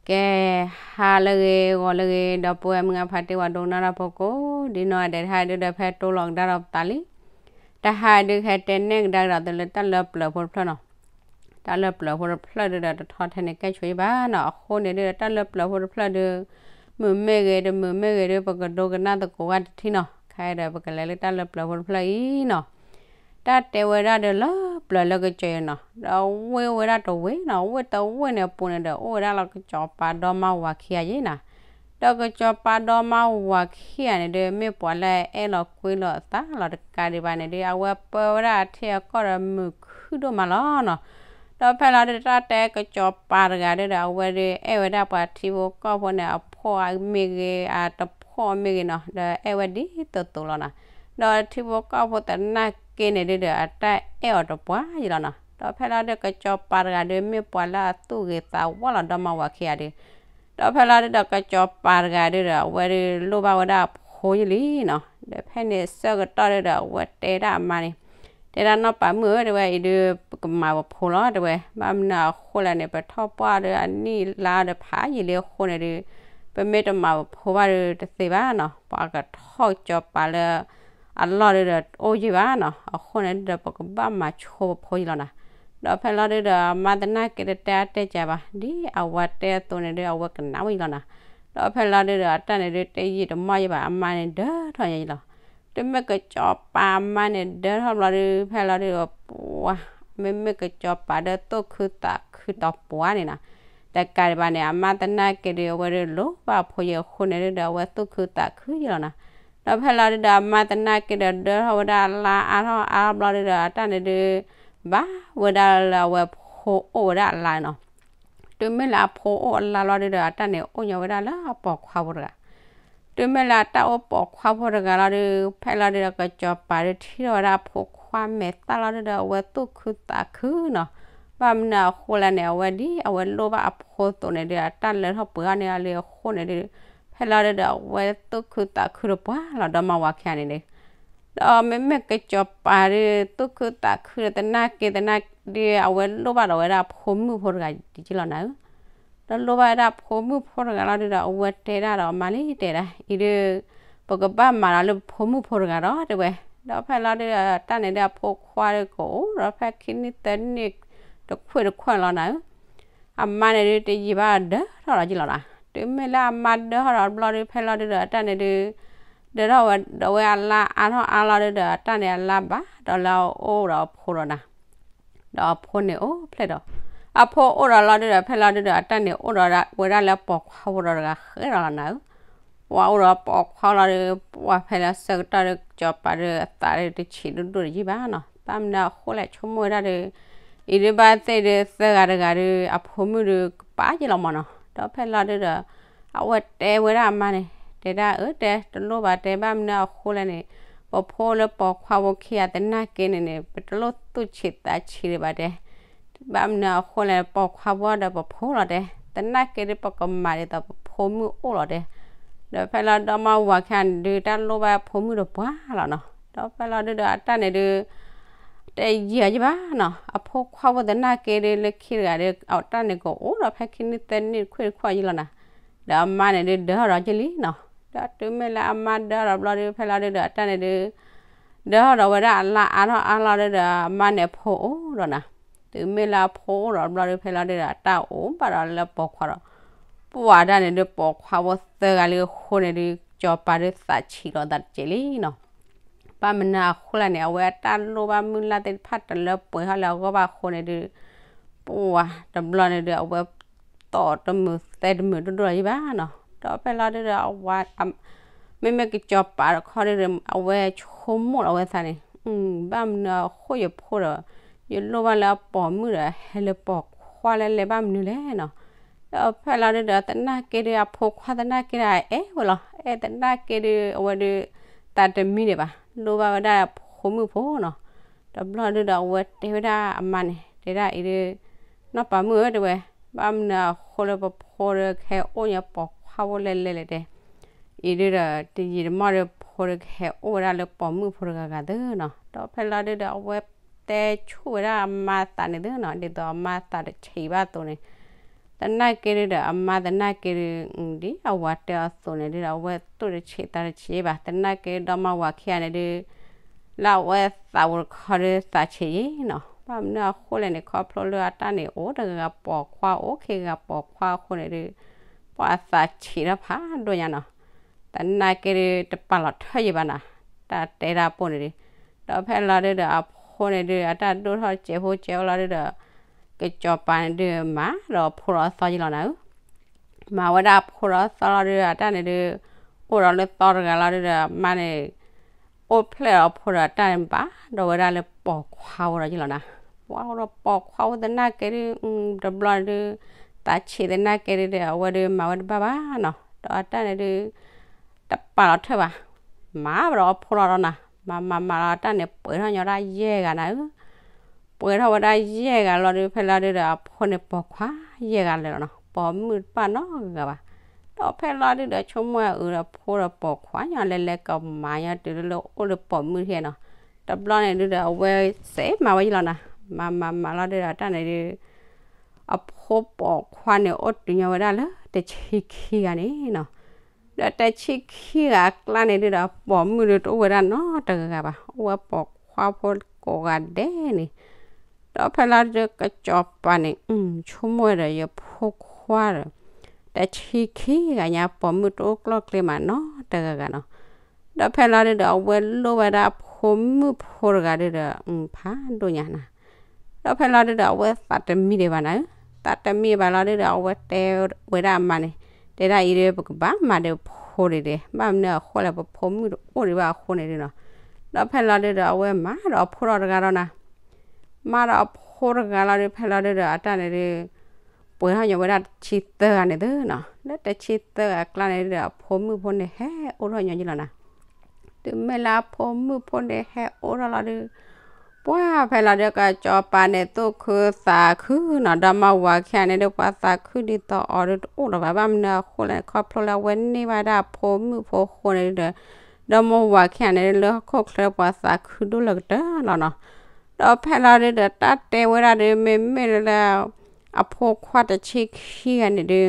ကဲ, ဟါလၢအဂ့ၤ ဂီၤလၢအဂ့ၤ ဒီပုၢ်ဝဲၢ်မုၢ်အဖါတံၢ် ပှၤဒိကနၣ်တၢ်ဖိကိးဒ်နီၢ်ဂၤဒဲး, တဟါဒုဒီး ဖဲတိၢ်လီၤကဒါဒီးပသးလံ. တဟါဒု ကဟဲတဲနဲၣ်ကဒါကဒီးသုလၢတၢ်လၢပျၢၤဖိတဖျၢၣ်နီၤ. တၢ်လၢပျၢၤဖိတဖျၢၣ်ဒုဒီး တထီထဲန့ၣ် ကဲဆိယဘၣ်နီၤ. အဃိန့ၣ်ဒုဒီး တၢ်လၢပျၢၤဖိတဖျၢၣ်ဒု မုာ်မ့ၢ်ဂ့ၤ တမုာ်မ့ၢ်ဂ့ၤဒု ပကဒိကနၣ်သကိးဂၤတထံၣ်နီၤ. ခဲအံၤဒီး ပကလဲၤလၢတၢ်လၢပျၢၤဖိတဖျၢၣ်အံၤနီၤ. တၢ်တဲဝဲဒၣ်ဒီး လၢပျၢၤလၢကစၢၤအံၤနီၤ, ဒီးဝ့ၢ်အိၣ်ဝဲဒၣ်တဝ့ၢ်နီၤ, ဝ့ၢ်တဝ့ၢ်န့ၣ်အပူၤန့ၣ်ဒီး အိၣ်ဝဲဒၣ်လၢကစီၤပၤဒီမါဝၤခံဂၤယဲနီၤ. ဒီးကစီၤပၤဒီမါဝၤခံဂၤန့ၣ်ဒု မ့ၢ်ပှၤလၢအအဲၣ်လီၤကွံလီၤအသးလီၤ. တကးဒံးဘၣ်န့ၣ်ဒု အဝဲပၢဝဲဒၣ်အထံအကီၢ်ဒီး မုာ်ခုၣ်ဒိၣ်မးလီၤနီၤ. ဒီးဖဲလီၤဒုဒီး တၢ်တဲကစီၤပၤတဂၤဒုဒီး အဝဲဒု အဲၣ်ဝဲဒၣ်ပှၤထံဖိကီၢ်ဖိန့ၣ် အဖှီၣ်မ့ၢ်ဂ့ၤ အတဖှီၣ်မ့ၢ်ဂ့ၤနီၤ, ဒီးအဲၣ်ဝဲဒ်သိးသိးလီၤနီၤ. ဒီးထံဖိကီၢ်ဖိသနာ်က့န့ၣ်ဒုဒီး အတၢ်အဲၣ်အီၤတပှၢ်ယဲလီၤနီၤ. ဒီးဖဲလီၤဒု ကစီၤပၤတဂၤဒု မ့ၢ်ပှၤလၢအသူၣ်ဂ့ၤသးဝါလီၤ ဒီမါဝၤခံဂၤဒု. ဒီးဖဲလီၤဒုဒီး ကစီၤပၤတဂၤဒုဒီး အဝဲဒု လိၣ်ဘၣ်ဝဲဒၣ်အဖိယဲလံနီၤ. ဒီးဖဲန့ၣ်ဆၢကတီၢ်ဒုဒီး အဝဲတဲဒၣ်အမါန့ၣ်, တဲဒၣ်နီၢ်ပၤမုၣ်ဧၢ, တဲဝဲအံၤဒု ပကမၤပဖိလီၤ တဲဝဲ. ဘၣ်မနုၤအဃိလဲၣ်န့ၣ် ပထီၣ်ပှၢ်ဒီးအနံၣ်လါဒီးဖးယံာ်လံအဃိန့ၣ်ဒု ပမ့ၢ်တမၤပဖိဘၣ်ဒုတသ့ဘၣ်နီၤ. ပှၤကထီၣ်ကစီၤပၤလၢအလီၢ်ဒုဒီး တအိၣ်ယံာ်ဘၣ်နီၤ. အဃိန့ၣ်ဒုဒီး ပကဘၣ်မၤဆိပဖိယဲလီၤနီၤ. ဒီးဖဲလီၤဒုဒီး အမါသနာ်က့ဒီး တဲအါတဲကၢဘၣ်, ဒ်အဝၤတဲအသိးန့ၣ်ဒု အဝဲကနၣ်ဝဲယဲလီၤနီၤ. ဒီးဖဲလီၤဒုဒီး အတၢ်န့ၣ်ဒု တယံာ်တမီၢ်ယဲဘၣ်, အမါန့ၣ်ဒၢထီၣ်ညါယဲလီၤ. တုၤမ့ၢ်ကစီၤပၤအမါန့ၣ်ဒၢထီၣ်ဘျီဒု ဖဲလီၤဒုဒီး ပှၤ မ့မ့ၢ်ကစီၤပၤဒီး သူၣ်ခုသးခုတီၤပှၢ်န့ၣ်နီၤ. တကးဒံးဘၣ်န့ၣ် အမါသနာ်က့ဒု အဝဲဒု လိၣ်ဘၣ်အဖိယဲအဃိန့ၣ်ဒုဒီး အဝဲသူၣ်ခုသးခုယဲလီၤနီၤ. ဒီးဖဲလီၤဒုဒီး အမါသနာ်က့ဒီး ဒၢထီၣ်ဝဲဒၣ်အလါအါထီၣ်အါထီၣ်ဘျီဒုဒီး အတၢ်န့ၣ်ဒု ဘၣ်ဝဲဒၣ်လၢအဝဲဖိအိၣ်ဝဲဒၣ်အလါနီၤ. တုၤမ့ၢ်လၢအဖိအိၣ်အလါလီၤဒုဒီး အတၢ်န့ၣ်အိၣ်ညီဝဲဒၣ်လၢအပိာ်ခွါဖိတဂၤ. တုၤမ့ၢ်လၢအတၢ်အိၣ်ပိာ်ခွါဖိတဂၤလီၤဒု ဖဲလီၤဒုဒီး ကစီၤပၤဒုထံၣ်ထီၣ်ဝဲဒၣ်အဖိခွါမဲာ်သၣ်လီၤဒုဒီး အဝဲသူၣ်ခုသးခုနီၤ. ဘၣ်မနုၤအဃိလဲၣ်န့ၣ် အဝဲဒ်အဝဲလိၣ်ဘၣ်အဖိအသိးန့ၣ်ဒု အတၢ်လၢထီၣ်ပှဲၤထီၣ်န့ၢ်အီၤလံအဃိန့ၣ်ဒု ဖဲလီၤဒုဒီး အဝဲသူၣ်ခုသးခုတပှၢ်လီၤ ဒီမါဝၤခံဂၤန့ၣ်ဒု. ဒီးမ့မ့ၢ်ကစီၤပၤဒု သူၣ်ခုသးခုဒီးသနာ်က့သနာ်က့ဒု အဝဲလိၣ်ဘၣ်ဒီးဝဲဒၣ်အဖိမုၣ်ဖိတဂၤဒ်က့လီၤနၤဧၢ. ဒီးလိၣ်ဘၣ်ဝဲဒၣ်အဖိမုၣ်ဖိတဂၤလီၤဒုဒီး အဝဲတဲဒၣ်ဒီးအမါလံ တဲဒၣ်အံၤဒု ပကဘၣ်မၤဒီးလၢပဖိမုၣ်ဖိတဂၤဒီး တဲဝဲ. ဒီးဖဲလီၤဒုဒီး တၢ်န့ၣ်ဒု အဖိခွါဒုကအိၣ်ဒီး ဖဲခံနံၣ်သၢနံၣ်တခွံၣ်တခွံၣ်လီၤနၤဧၢ. အမါန့ၣ်ဒု တယံာ်ဘၣ်ဒၢထီၣ်ဒီးက့လီၤနၤ. တုၤမ့ၢ်လၢအမါဒၢထီၣ်ဒီးဘျီဒု ဖဲလီၤဒုဒီး အတၢ်န့ၣ်ဒု ဒၢထီၣ်ဝဲဒီးဝဲအလါအါထီၣ်အါလီၤဒုဒီး အတၢ်န့ၣ်အလါဘၣ်ဒီးလၢအအိၣ်ဒီးအဖိဒီးနၤ. ဒီးအဖိန့ၣ်အိၣ်ဖျဲၣ်ဒီး အဖိအိၣ်ဒီးလီၤဒုဒီး ဖဲလီၤဒုဒီး အတၢ်န့ၣ်အိၣ်ဒီးဝဲဒၣ်လၢပိာ်ခွါဖိဒီးတဂၤဃဲဒီးလီၤနၤဧၢ. ပှၤအိၣ်ဒီးပိာ်ခွါလီၤဒု ပှၤဖဲလၢဆၢကတီၢ်ဒု ကစီၤပၤဒုအသးဒုတဆံးဒိၣ်ဒိၣ်တယံာ်ဘၣ်နီၤ. ဘၣ်မနုၤအဃိလဲၣ် ဆိကမိၣ်ဝဲဒၣ်ဒု အံၤဒုဘၣ်သ့ၣ်ဒု သၢဂၤတဂၤဒု အဖိမုၣ်ဒုကပာ်က့လီၤမၢ်နီၤ. ဒီးဖဲလီၤဒုဒီး အဝဲတဲဝဲဒၣ်အမါန့ၣ် တဲဒၣ်အၢ တဲတလိၣ်ဘၣ်တဲ ဘၣ်မနုၤအဃိလဲၣ်န့ၣ် ပဖိလၢပိာ်ခွါဖိခံဂၤသနာ်က့န့ၣ်န့ၣ် ပတလိၣ်သူၣ်ဆံးသးဆံးဒံးဘၣ်တဲ. ဘၣ်မနုၤအဃိလဲၣ် ပိာ်ခွါဖိဒီးပဖိလီၤတဲ. သနာ်က့ဒုပကမၤဒ်သိးပဖိမုၣ်အိၣ်လီၤတဲ. ဒီးဖဲလီၤဒီမါဝၤခံဂၤန့ၣ်ဒု တၢ်လိၣ်ဘၣ်ဖိမုၣ်တပှၢ်လီၤနီၤ. ဒီးဖဲလီၤဒုဒီးအတၢ်န့ၣ်ဒု တယံာ်အီၤယံာ်ဘၣ်နီၤ. အဖိခွါဖိသနာ်က့ဒု လၢခံတဂၤဒု အတၢ်န့ၣ်ကအိၣ်ဒီးဖဲခံနံၣ်သၢနံၣ်တခွံၣ်တခွံၣ်အီၤယံာ်လီၤနၤ. ဒီးအမါန့ၣ်ဒု ဒၢထီၣ်ဒီးက့လံနီၤ. ဒီးတုၤမ့ၢ်လၢအမါဒၢထီၣ်ဒီးဘျီဒု ဖဲလီၤဒုဒီး အတၢ်န့ၣ်ဒု ဒၢထီၣ်ဒီးဝဲဒၣ်အလါအါထီၣ်အါလီၤဒုဒီး အမါန့ၣ်အဖိအိၣ်ဒီးနၤ. တုၤမ့ၢ်လၢအဖိအိၣ်ဒီးဘျီဒု ဖဲလီၤဒုဒီး အတၢ်အိၣ်ဘၣ်ဒီးလၢပိာ်ခွါဒီး ပှၤတၢ်န့ၣ်ဒု ပိာ်ခွါဖိသၢဂၤလံအဃိန့ၣ်ဒု ကစီၤပၤဒုသးဆံးလီၤသးတက့ၢ်လံနီၤ. ဘၣ်မနုၤအဃိလဲၣ်န့ၣ် အဝဲအတၢ်လိၣ်ဘၣ်မုၢ်လၢ်သ့ၣ်တဖၣ်တလၢပှဲၤထီၣ်လၢအဂီၢ်ဘၣ်အဃိန့ၣ်ဒု ပှၤတဘျီန့ၣ်ဒု အဝဲသီၣ်တမုာ်သဲတမုာ်ဒိၣ်ဒိၣ်လီၤယံာ်ဘၣ်နီၤ. ဒီးဖဲလီၤဒုဒီး အဝဲ မ့မ့ၢ်ကစီၤပၤတခီဒုဒီး အဝဲဆိကမိၣ်လီၤအဝဲသးန့ၣ် ဘၣ်မနုၤအဃိယဖိဒီး ယလိၣ်ဘၣ်လၢအပိာ်မုၣ်ဒီး ဟဲလၢပိာ်ခွါလၢလဲၤဘၣ်မနုၤလဲၣ်နီၤ. ဒီးဖဲလီၤဒုဒီး သနာ်က့ဒု အဖိခွါသနာ်က့ဒီး အဲၣ်ဝဲလီၤ. အဲၣ်သနာ်က့ဒု အဝဲဒု သးတမံဒံးဘၣ် လိၣ်ဘၣ်ဝဲဒၣ်ဖိမုၣ်ဖိနီၤ. တဘျီဒုဒီး အဝဲတဲဝဲဒၣ်အမါန့ၣ် တဲဒၣ်အံၤဒု နီၢ်ပၤမုၣ်ဧၢ တဲဝဲ, ဘၣ်မနုၤအဃိလၢပဖိဒီးကဟဲအိၣ်ညါပိာ်ခွါဖိလဲၤလဲၤလဲၣ်တဲ. အံၤဒုဒီး တယံာ်တမီၢ်ဒု ဖိဒုကဟဲအိၣ်ဝဲဒၣ်လၢပိာ်မုၣ်ဖိတဂၤဂၤသုနီၤ. ဒီးဖဲလီၤဒုဒီး အဝဲတဲဆူၣ်ဝဲဒၣ်အမါသးန့ၣ်သုနီၤ, ဒ်သိးအမါသးတဆံးဘၣ်အသိးန့ၣ် သနာ်က့ဒုဒီး အမါသနာ်က့ဒု ဒ်အဝၤတဲအီၤအသိးန့ၣ်ဒုဒီး အဝဲသူၣ်တဆံးသးတဆံးဘၣ်. သနာ်က့ဒီမါဝၤခံဂၤန့ၣ်ဒု လၢအဝဲသးဝံၤတခီဒုသးဆံးယံၤနီၤ. ဘၣ်မနုၤအဃိလဲၣ်န့ၣ် ခီဖျိလၢအတၢ်န့ၣ် အိၣ်တဂၤဂၤပိာ်ခွါ အိၣ်ခံဂၤပိာ်ခွါအဃိန့ၣ်ဒု ပှၤသးဆံးထီၣ်ဖးဒိၣ်ညါနီၤ. သနာ်က့ဒု တပာ်လီၤထၢယံၤဘၣ်နီၤ, တၢ်တဲတၢ်ပိၢ်န့ၣ်ဒု. ဒီးဖဲလီၤဒုဒီးအဖိန့ၣ်ဒု အတၢ်ဒိၣ်ထီၣ်စဲးဖိစဲးအိၣ်လီၤဒုဒီး ကစီၤပၤန့ၣ်ဒုမၤဒီးအဖိဒီးအသီယံၤလီၤနၤဧၢ. မၤဝဲဒၣ်အဖိဒီးအသီလီၤဒုဒီး အတၢ်န့ၣ်ဒု အိၣ်ဒီးလၢသီတဂၤလီၤဒုဒီး အမါန့ၣ် အိၣ်ဖျဲၣ်ဒီးအဖိဒီးအတၢ်န့ၣ် ဘၣ်ဒီးဝဲဒၣ်လၢပိာ်ခွါဖိဒီးယံၤလီၤနၤ. ပှၤအိၣ်ဒီးပိာ်ခွါဖိသနာ်က့ဒု တဘျီန့ၣ်ဒု သးဆံးသနာ်က့ဒုဒီး အဝဲဒုမၤဝဲတဘၣ်ဘၣ်နီၤ. ဒီးအတၢ်န့ၣ်ဒု တပာ်လီၤထၢဘၣ်, မၤဘၣ်ဒီးအဖိလီၤဒီးနၤ, မၤမၤမၤလီၤအတၢ်န့ၣ် ပှဲၤထီၣ်ညီဒၣ်ယဲၢ်ဂၤနၤဧၢ. ပှဲၤထီၣ်ဝဲဒၣ်ယဲၢ်ဂၤလီၤဒု ဖဲလီၤဒုဒီး အဖိန့ၣ်ပိာ်ခွါယဲၢ်ဂၤလၢာ်လီၤနီၤ, ပိာ်မုၣ်တပာ်နီတဂၤဘၣ်. ဒီးဖဲလီၤဒုဒီး ဆိကမိၣ်အုးဒီးဖိဒီးပိာ်ခွါညီလဲၤလဲၤကမၤညီတုၤလၢလၢအိၣ်လၢပိာ်မုၣ်တဟဲနီၤ. တဘျီန့ၣ်ဒုဒီး အဝဲစဲးမၤဝဲယံၤလီၤနၤ, မၤမၤမၤလီၤဒုဒီး အတၢ်န့ၣ်ဒု အဖိပိာ်ခွါန့ၣ် အိၣ်တုၤညီဝဲဒၣ်လၢတဆံခံဂၤန့ၣ်နီၤ. ဒီးတဆံခံဂၤအကျါန့ၣ်ဒုဒီး ပိာ်မုၣ်ဒုတအိၣ်ဝဲဒၣ်နီတဂၤဂၤဘၣ်, အိၣ်ဝဲပိာ်ခွါဖိကိးဂၤဒဲးန့ၣ်. ဒီးဖဲလီၤဒုဒီး ကစီၤပၤန့ၣ် ဆိကမိၣ်ဝဲဒီး ယဖိခွါဒီး တဆံခံဂၤညါ ပိာ်မုၣ်တအိၣ်ကျိၣ်ကျဲမးနီတဂၤဂၤနီၤ. ဒီးဖဲလီၤဒုဒီး အဝဲလိၣ်ဝဲဒၣ်အဖိမုၣ်ဖိတဂၤဒုဒီး ဖးဒိၣ်ညါနၤ. ဒီးဖဲလီၤဒုဒီး အဝဲသးတမံဒံးဘၣ်နၤ, သးတမံဘၣ်လီၤဒုဒီး အဝဲတဲဝဲဒၣ်အမါန့ၣ်, တဲဒၣ်အံၤဒု ပကဘၣ်မၤဒီးဖိဒံးဒဲး, ဘၣ်မနုၤအဃိလဲၣ် ပဖိမုၣ်တအိၣ်ဒံးဘၣ်အဃိန့ၣ်ဒုနီၤ. ဒီးဖဲလီၤဒုဒီး အဝဲမၤဒီးအဖိထီၣ်တဂၤဒီးနၤ, မၤဒီးအဖိတဂၤလီၤဒု ဖဲလီၤဒုဒီး အတၢ်န့ၣ်ဒု ပှဲၤထီၣ်ညီဝဲဒၣ်တဆံသၢဂၤန့ၣ်သုနီၤ. လၢတဆံသၢဂၤအကျါန့ၣ်ဒုဒီး အဖိမုၣ်ဖိန့ၣ်ဟဲအိၣ်ထီၣ်ညီယံၤလီၤနၤ. တုၤမ့ၢ်လၢအဖိမုၣ်ဖိန့ၣ်ဟဲအိၣ်ထီၣ်လီၤဒု ပှၤဖဲလီၤဒု ကစီၤပၤန့ၣ် သူၣ်ခုသးခုနီၤ, ဒီမါဝၤခံဂၤန့ၣ်ဒု ပှၤသးခုဒ်သိးအီၤဒုတအိၣ်လၢၤဘၣ်. ဘၣ်မနုၤအဃိလဲၣ်န့ၣ် ခီဖျိလၢအဝဲန့ၢ်ဘၣ်ဒၣ်အဖိမုၣ်ဖိအဃိန့ၣ်ဒုဒီး ဒီမါဝၤခံဂၤန့ၣ်ဒု လၢဟီၣ်ခိၣ်ချၢပှၤသးခုဒိၣ်လၢကတၢၢ်လီၤနီၤ. ဒီးဖဲလီၤဒုဒီး တၢ်တဲဝဲဒၣ်ဒု မ့မ့ၢ်လၢ အဖိခွါတဆံခံဂၤန့ၣ်ဒု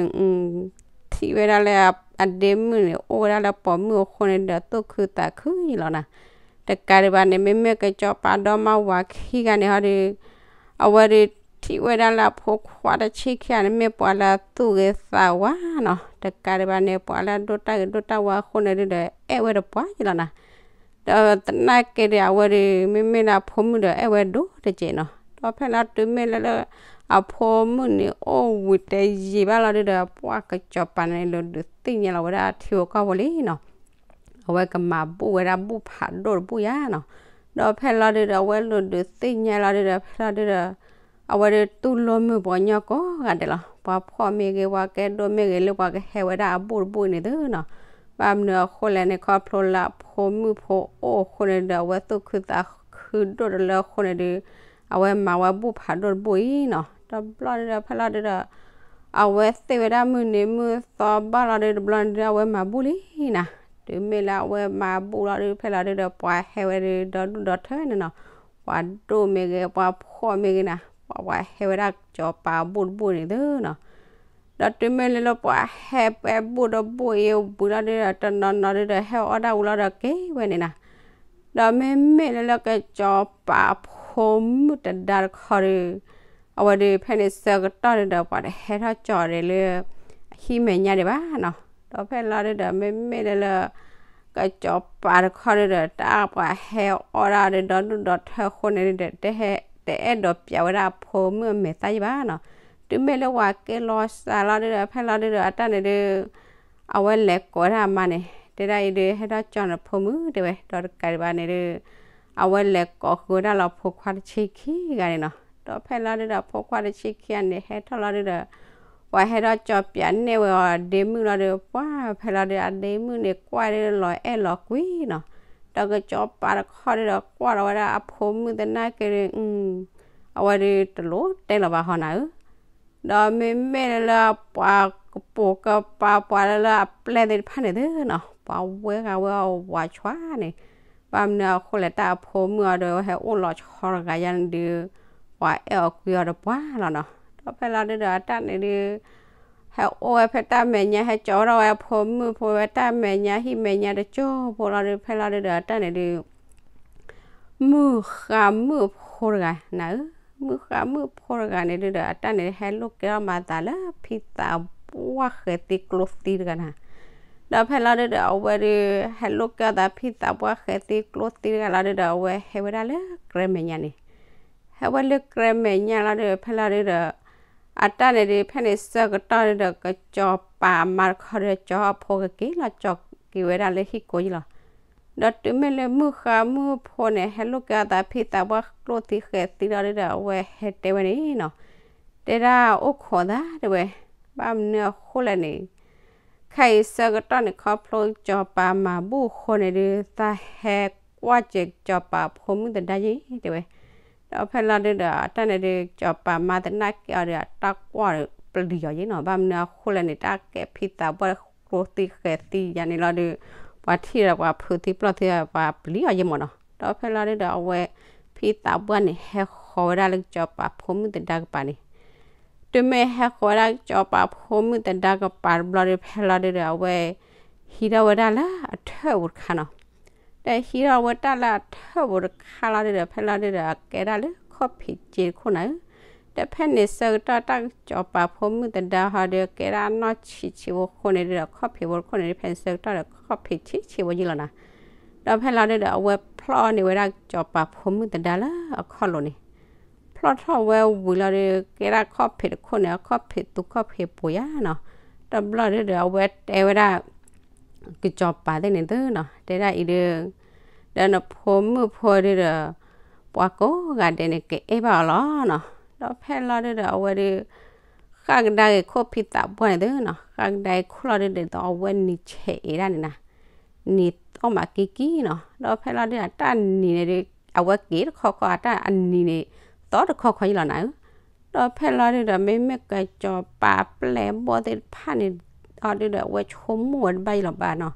ထံၣ်ဝဲဒၣ်လၢအဒ့မုၣ်န့ၣ် အိၣ်ဝဲဒၣ်လၢပိာ်မုၣ်အဃိန့ၣ်ဒီး သူၣ်ခုသးခုယံၤလီၤနၤ. တကးဒံးဘၣ်န့ၣ် မ့မ့ၢ်ကစီၤပၤဒီမါဝၤခံဂၤန့ၣ်ဟီဒု အဝဲဒု ထံၣ်ဝဲဒၣ်လၢအဖိခွါတဆံခံဂၤန့ၣ် မ့ၢ်ပှၤလၢအသူၣ်ဂ့ၤသးဝါနီၤ. တကးဒံးဘၣ်န့ၣ် ပှၤလၢအဒိၣ်တၢ်ဂ့ၤဒိၣ်တၢ်ဝါအဃိန့ၣ်ဒုဒီး အဲၣ်ဝဲတပှၢ်ယံၤလီၤနၤ. ဒီးသနာ်က့ဒီး အဝဲဒု မ့မ့ၢ်လၢအဖိမုၣ်ဒီး အဲၣ်ဝဲဒိၣ်တက့ၢ်နီၤ. ဒီးဖဲလီၤတုၤမ့ၢ်လၢလၢ အဖိမုၣ်န့ၣ် အိၣ်ဝံၤတယံာ်ဘၣ်လီၤဒုဒီး ပှၤကစီၤပၤန့ၣ် လိၤဒုးသ့ၣ်ညါလီၤဝဲဒၣ်ထံဖိကီၢ်ဖိလံနီၤ. အဝဲကမၤဘူၣ်ဝဲဒၣ်ဘူၣ်ဖးဒိၣ်တဘူၣ်ယါနီၤ. ဒီးဖဲလီၤဒုဒီး အဝဲလိၤဒုးသ့ၣ်ညါလီၤဒုဒီး ဖဲလီၤဒုဒီး အဝဲဒုးတူၢ်လိာ်မုာ်ပှၤကညီကိးဂၤဒဲးလီၤ. ပှၤဖှီၣ်မ့ၢ်ဂ့ၤ ပှၤကဲဒိၣ်မ့ၢ်ဂ့ၤ လၢပှၤကဟဲဝဲဒၣ်အဘူၣ်တဘူၣ်အံၤန့ၣ်သုနီၤ. ဘၣ်မနုၤအဃိလဲၣ်န့ၣ် ခီဖျိလၢအဖိမုၣ်ဖိအိၣ်အဃိန့ၣ်ဒီး အဝဲသူၣ်ခုသးခုဒိၣ်တလၢအဃိန့ၣ်ဒု အဝဲမၤဝဲဘူၣ်ဖးဒိၣ်တဘူၣ်အံၤနီၤ. တဘျီဒုဒီး ဖဲလီၤဒုဒီး အဝဲသ့ၣ်ဝဲဒၣ်မုၢ်နံၤမုၢ်သီဘၣ်လီၤဒု တဘျီန့ၣ်ဒု အဝဲမၤဘူၣ်လံနၤ. တုၤမ့ၢ်လၢအဝဲမၤဘူၣ်လီၤဒု ဖဲလီၤဒုဒီး ပှၤဟဲဝဲဒု ဒီဒူၣ်ဒီထၢန့ၣ်နီၤ. ပှၤဒိၣ်မ့ၢ်ဂ့ၤ ပှၤဖှီၣ်မ့ၢ်ဂ့ၤနၤ ပှၤပှၤဟဲဝဲဒၣ်ကစီၤပၤအဘူၣ်တဘူၣ်န့ၣ်သုနီၤ. ဒီးတုၤမ့ၢ်လၢလၢပှၤဟဲပှဲဘူၣ်တဘူၣ်အံၤဝံၤလီၤဒုဒီး တနီၤနီၤဒုဒီး ဟဲအီၣ်ဒၣ်ဝံၤလီၤဒီးက့ၤဝဲန့ၣ်နၤ. ဒီးမ့မ့ၢ်လၢလၢကစီၤပၤအဖိမုၣ်တဒါတခီဒု အဝဲဒုးဖဲန့ၣ်ဆၢကတီၢ်ဒုဒီး ပှၤတဟဲထီၣ်ကၠီၤဒဲးလၢ ဟံၣ်မဲာ်ညါဒံးဘၣ်နီၤ. ဒီးဖဲလီၤဒုဒီး မ့မ့ၢ်လၢလၢ ကစီၤပၤတခီဒုဒီး တၢ်ပှၤဟဲအီၣ်ဒၣ်ဒီး ဒီဒူၣ်ဒီထၢအဃိန့ၣ်ဒုဒီး တဟဲ တအဲၣ်ဒိးပျးဝဲဒၣ်အဖိမုၣ်အမဲာ်သၣ်ယံၤဘၣ်နီၤ. တုၤမ့ၢ်လၢပှၤက့ၤလီၤစှၤလီၤဒုဒီး ဖဲလီၤဒုဒီး အတၢ်န့ၣ်ဒု အဝဲလဲၤကိးဝဲဒၣ်အမါန့ၣ် တဲဒၣ်အံၤဒု ဟဲထီၣ်ကၠီၤနဖိမုၣ်တဲဝဲ ဒီးတကးဒံးဘၣ်န့ၣ်ဒု အဝဲလဲၤကိးဃုာ်ဝဲဒၣ်လီၤဖိခွါတဆံခံဂၤန့ၣ်နီၤ. ဒီးဖဲလီၤဒုဒီး ဖိခွါတဆံခံဂၤန့ၣ် ဟဲထီၣ်လီၤဒုဒီး ပှၤဟဲထီၣ်ကၠီၤပျးနဲၣ်ဝဲအီၤဒ့မုၣ်လီၤဒု ပှၤဖဲလီၤဒု အဒ့မုၣ်န့ၣ် ကွၢ်ဒုလီၤအဲၣ်လီၤကွံနီၤ. ဒီးကစီၤပၤတခီဒုဒီး ကွၢ်လီၤဝဲဒၣ်အဖိမုၣ်သနာ်က့ဒု အဝဲဒုတလိၣ်တဲလီၤဘၣ်ဟီနၤဧၢ. ဒီးမ့မ့ၢ်လၢလၢပှၤကပိာ်ကပၤပှၤလၢလၢအပျဲၢ်သ့ၣ်တဖၣ်န့ၣ်သုနီၤ ပှၤဝဲဂၤဝဲအီၤဝးဆွါန့ၣ်, ဘၣ်မနုၤအဃိလဲၣ် တၢ်အဖိမုၣ်အီၤဒီး အဝဲဟဲအိၣ်လီၤဆီတဂၤယါန့ၣ်ဒု ပှၤအဲၣ်အီၤကွံအီၤတပှၢ်လီၤနီၤ. ဒီးဖဲလီၤဒုဒီးအတၢ်န့ၣ်ဒုး ဟဲအိၣ်ဝဲဖဲတၢ်မဲာ်ညါ ဟဲကၠီၤထီၣ်ဝဲအဖိမုၣ်ဖိဝဲတၢ်မဲာ်ညါ ဟံၣ်မဲာ်ညါတစိၢ်ဖိလီၤဒုး ဖဲလီၤဒုဒီးအတၢ်န့ၣ်ဒုး မုၣ်ဃါမုၣ်ဖိတဂၤနၤဧၢ, မုၣ်ဃါမုၣ်ဖိတဂၤန့ၣ်ဒုဒီး အတၢ်န့ၣ်ဟဲလိၣ်ကဲထီၣ်မၤသးလၢဖံသးပှၢ်ဃဲၤသံကျိသံတဂၤနၤ, ဒီးဖဲလီၤဒုဒီးအဝဲဒုး ဟဲလိၣ်ကဲထီၣ်သးဖံသးပှၢ်ဃဲၤသံကျိသံတဂၤလီၤဒုဒီး အဝဲဟဲဝဲဒၣ်လၢကြဲမဲာ်ညါန့ၣ် ဟဲဝဲလၢကြဲမဲာ်ညါလီၤဒုး ဖဲလီၤဒုဒီး အတၢ်န့ၣ်ဒုး ဖဲန့ၣ်ဆၢကတီၢ်ဒုဒီး ကစီၤပၤအမါတခီဒုး ကၠီၤအဖိကက့ၤလီၤကၠီၤက့ၤဝဲဒၣ်လၢဟံၣ်ကိၢ်ယံလီၤ. ဒီးတုၤမ့ၢ်လၢမုၣ်ဃါမုၣ်ဖိန့ၣ် ဟဲလိၣ်ကဲအသးဖံသးပှၢ်ကျိၣ်သံဃဲၤသံလီၤဒုဒီး အဝဲဟဲတဲဝဲန့ၣ်နီၤ, တဲဒၣ်အိၣ်ခိးသးတဲဝဲ, ဘၣ်မနုၤအဃိလဲၣ်န့ၣ် ခဲအံၤဆၢကတီၢ်န့ၣ် ခီဖျိကစီၤပၤမၤဘူၣ်အဃိန့ၣ်ဒုး သးဟဲကွၢ်စဲးကစီၤပၤဖိမုၣ်သဒါယ့ၤတဲဝဲ, ဒီးဖဲလီၤဒုဒီး အတၢ်န့ၣ်ဒုး ကစီၤပၤမါသနာ်က့အီၤဒီး အတၢ်ကွၢ်ပျံၤအီၤယ့ၤနီၤ, ဘၣ်မနုၤအဃိလဲၣ်န့ၣ် တၢ်ကဲဖံသးပှၢ်ကျိသံဃဲၤသံယါန့ၣ်လီၤဒုး ပှၤထံၣ်ဒီးပှၤဖုးသံပျီၢ်သံ ပှၤပျံၤအီၤယ့ၤမးနီၤ, ဒီးဖဲလီၤဒုဒီး အဝဲဖံသးပှၢ်န့ၣ် ဟဲဃီၤဝဲဒၣ်လၢကစီၤပၤဖိမုၣ်သဒါကပၤန့ၣ် တုၤမ့ၢ်ဟဲဃီၤဝဲဒၣ်ကစီၤပၤဖိမုၣ်သဒါကပၤတဘျီဒုး ဖဲလီၤဒုဒီး အဝဲဟံးထီၣ်ဝဲဒၣ်လၢအထၢၣ်ပူၤတခါနီၤ, ဒီးဟံးထီၣ်ဝဲတၢ်လၢအထၢၣ်ပူၤတခါလီၤဒုဒီး ဖဲလီၤဒုဒီး အကဲဒၣ်လၢခီၣ်ဖံးစ့တခိၣ်နၤဧၢ, ဒီးဖဲန့ၣ်ဆၢကတီၢ်တၢ်ကစီၤပၤဖိမုၣ်သဒါဟီဒုး ကဲဒၣ်အနီၢ်ဆံးဆံးဖိဃိန့ၣ်ဒုဒီး ခီၣ်ဖံးဖိတခိၣ်န့ၣ်ဒုး ဖဲန့ၣ်ဆၢကတီၢ်ဒီး ခီၣ်ဖံးဆံးဆံးဖိယ့ၤလီၤနၤ, ဒီးဖဲလီၤဒုဒီး အဝဲဖျီၣ်န့ၢ်ဝဲဒၣ်ကစီၤပၤဖိမုၣ်သဒါလၢအခီၣ်လိၤန့ၣ် ဖျီၣ်ထီၣ်ဝဲဝံၤလီၤဒီး ကဲဒၣ်ခီၣ်ဖံးတခိၣ်န့ၣ် အခီၣ်ဖံးသူခီၣ်ဖံးပှဲၤယါနီၤ, တဘျီဒုဒီးအဝဲတဲဝဲဒၣ် ကစီၤပၤသ့ၣ်န့ၣ်သုနီၤ, တဲဒၣ်အံၤဒုး ဒီးနဖိမုၣ်ဖိဒုဒီး ပှၤကိးဂၤဒဲးန့ၣ် ကအဲၣ်ဘၣ်အီၤလီၤနီၤ, ဒီးဖဲလီၤဒုဒီးအဝဲဒုး ဃၣ်ကဒါက့ၤခိၣ်ဖံသးပှၢ်န့ၣ်သုနီၤ, ဃၣ်ကဒါက့ၤခိၣ်လီၤဒုဒီး အဝဲနံၤဆဲးအ့ၣ်ဒၣ်န့ၣ်နၤ နံၤသီၣ်မးကံကံနီၤ, ဒီးဖဲလီၤဒုဒီးအတၢ်နံၤန့ၣ်ဒုး အဝဲက့ၤတခီခီ အတၢ်အနံၤန့ၣ် သီၣ်တခီခီယ့ၤလီၤနၤဧၢ, ဒီးဖဲလီၤဒုဒီး မ့မ့ၢ်ကစီၤပၤပျဲၢ်ဘီၣ်သ့ၣ်တဖၣ်န့ၣ် အီၤဒုဒီး အဝဲဆိကမိၣ်ဝဲတဘၣ်ယ့ၤလီၤဘၣ်နီၤ,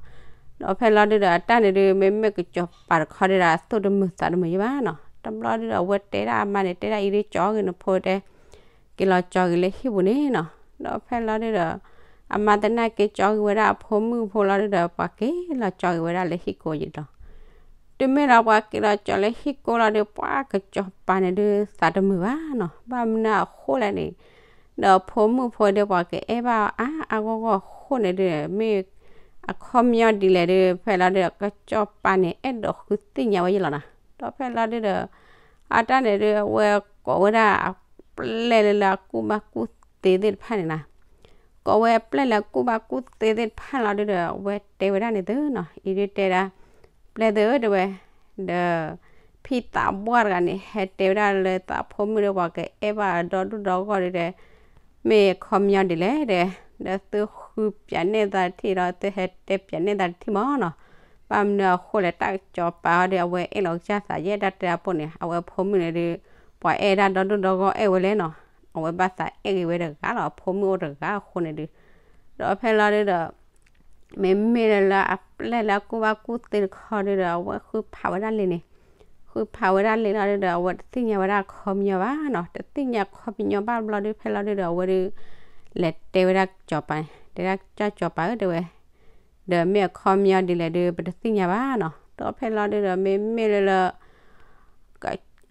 ဒီးဖဲလီၤဒုဒီး အတၢ်န့ၣ်ဒုး မ့မ့ၢ်ကစီၤပၤတခီဒုဒီး အသူၣ်တမုာ်သးတမုာ်ယ့ၤဘၣ်နီၤ, တဘျီဒုဒီး အဝဲတဲဒၣ်အမါန့ၣ် တဲဒၣ်အံၤဒုး ကၠီဂ့ၤနဖိတဲ က့ၤလီၤကၠီဂ့ၤလၢဟံၣ်ပူၤန့ၣ်နီၤ, ဒီးဖဲလီၤဒုဒီး အမါသနာ်က့ကၠီဂ့ၤဝဲဒၣ်အဖိမုၣ်ဖိလီၤဒုဒီး ပှၤက့ၤလီၤကၠီဂ့ၤဝဲဒၣ်လၢဟံၣ်ကိၢ်ယံၤလီၤ, တုၤမ့ၢ်လီၤပှၤက့ၤလီၤကၠီလၢဟံၣ်ကိၢ်လီၤဒုး ပှၤကစီၤပၤန့ၣ်ဒုး သးတမုာ်ဘၣ်နီၤ, ဘၣ်မနုၤအဃိလဲၣ်န့ၣ် ဒီးဖိမုၣ်ဖိဒုး ပှၤကအဲၣ်ဘၣ်အါအါဂီၢ်ဂီၢ်အဃိန့ၣ်ဒုး မ့ၢ်အခီပညီဒ်လဲၣ်ဒုး ဖဲလီၤဒုဒီး ကစီၤပၤန့ၣ် အဲၣ်ဒိးဃုသ့ၣ်ညါဝဲယ့ၤလီၤနၤ, ဒီးဖဲလီၤဒုဒီး အတၢ်န့ၣ်ဒုး အဝဲကိးဝဲဒၣ်အပျဲၢ်လၢလၢအကူၣ်ဘၣ်ကူၣ်သ့သ့ၣ်တဖၣ်န့ၣ်နၤ, ကိးဝဲအပျဲၢ်လၢအကူၣ်ဘၣ်ကူၣ်သ့သ့ၣ်တဖၣ်လီၤဒုဒီး အဝဲတဲဝဲဒၣ်န့ၣ်သုနီၤ, အံၤဒုးတဲဒၣ် ပျဲၢ်သုဧၢတဲဝဲ, ဒီး ဖံသးပှၢ်တဂၤန့ၣ် ဟဲတဲဝဲဒၣ်လၢသးဖိမုၣ်ဒီး ပှၤကအဲၣ်ဘၣ်ဒီဒူၣ်ဒီဂီၢ်ဒုဒီး မ့ၢ်အခီပညီဒ်လဲၣ်ဒီး, ဒီးသုဃုပၠးန့ၢ်သးတထံၣ်ဒီး သုဟဲတဲပၠးန့ၢ်သးတထံၣ်မးနီၤ, ဘၣ်မနုၤအဃိလဲၣ် တၢ်ကစီၤပၤအီၤဒီး အဝဲအဲၣ်လီၤကစၢ်သးယဲၢ်တၢ်တဲအပူၤန့ၣ် အဝဲဖိမုၣ်န့ၣ်ဒုး ပှၤအဲၣ်ဒၣ်ဒီဒူၣ်ဒီဂီၢ်အဲၣ်ဝဲလဲၣ်နီၤ, အဝဲဘၣ်သးအဲၣ်ဂ့ၤဝဲတဂၤလီၤ အဖိမုၣ်အိၣ်တဂၤအဃိန့ၣ်ဒုး, ဒီးဖဲလီၤဒုဒီး မ့မ့ၢ်လၢအပျဲၢ်လၢအကူၣ်ဘၣ်ကူၣ်သ့တခီဒုဒီး အဝဲဃုဖးဝဲဒၣ်လံန့ၣ်, ဃုဖးဝဲဒၣ်လံလီၤဒုဒီး အဝဲတသ့ၣ်ညါဝဲဒၣ်အခီပညီဘၣ်နီၤ, တသ့ၣ်ညါအခီပညီဘၣ်ဘျီဒုး ဖဲလီၤဒုဒီး အဝဲဒုး လဲၤတဲဝဲဒၣ်ကစီၤပၤန့ၣ် တဲဒၣ်ကစၢ်ကစီၤပၤဧၢတဲဝဲ, ဒီးမ့ၢ်အခီပညီဒ်လဲၣ်ဒုး ပတသ့ၣ်ညါဘၣ်နီၤ, ဒီးဖဲလီၤဒုဒီး မ့မ့ၢ်လၢလၢ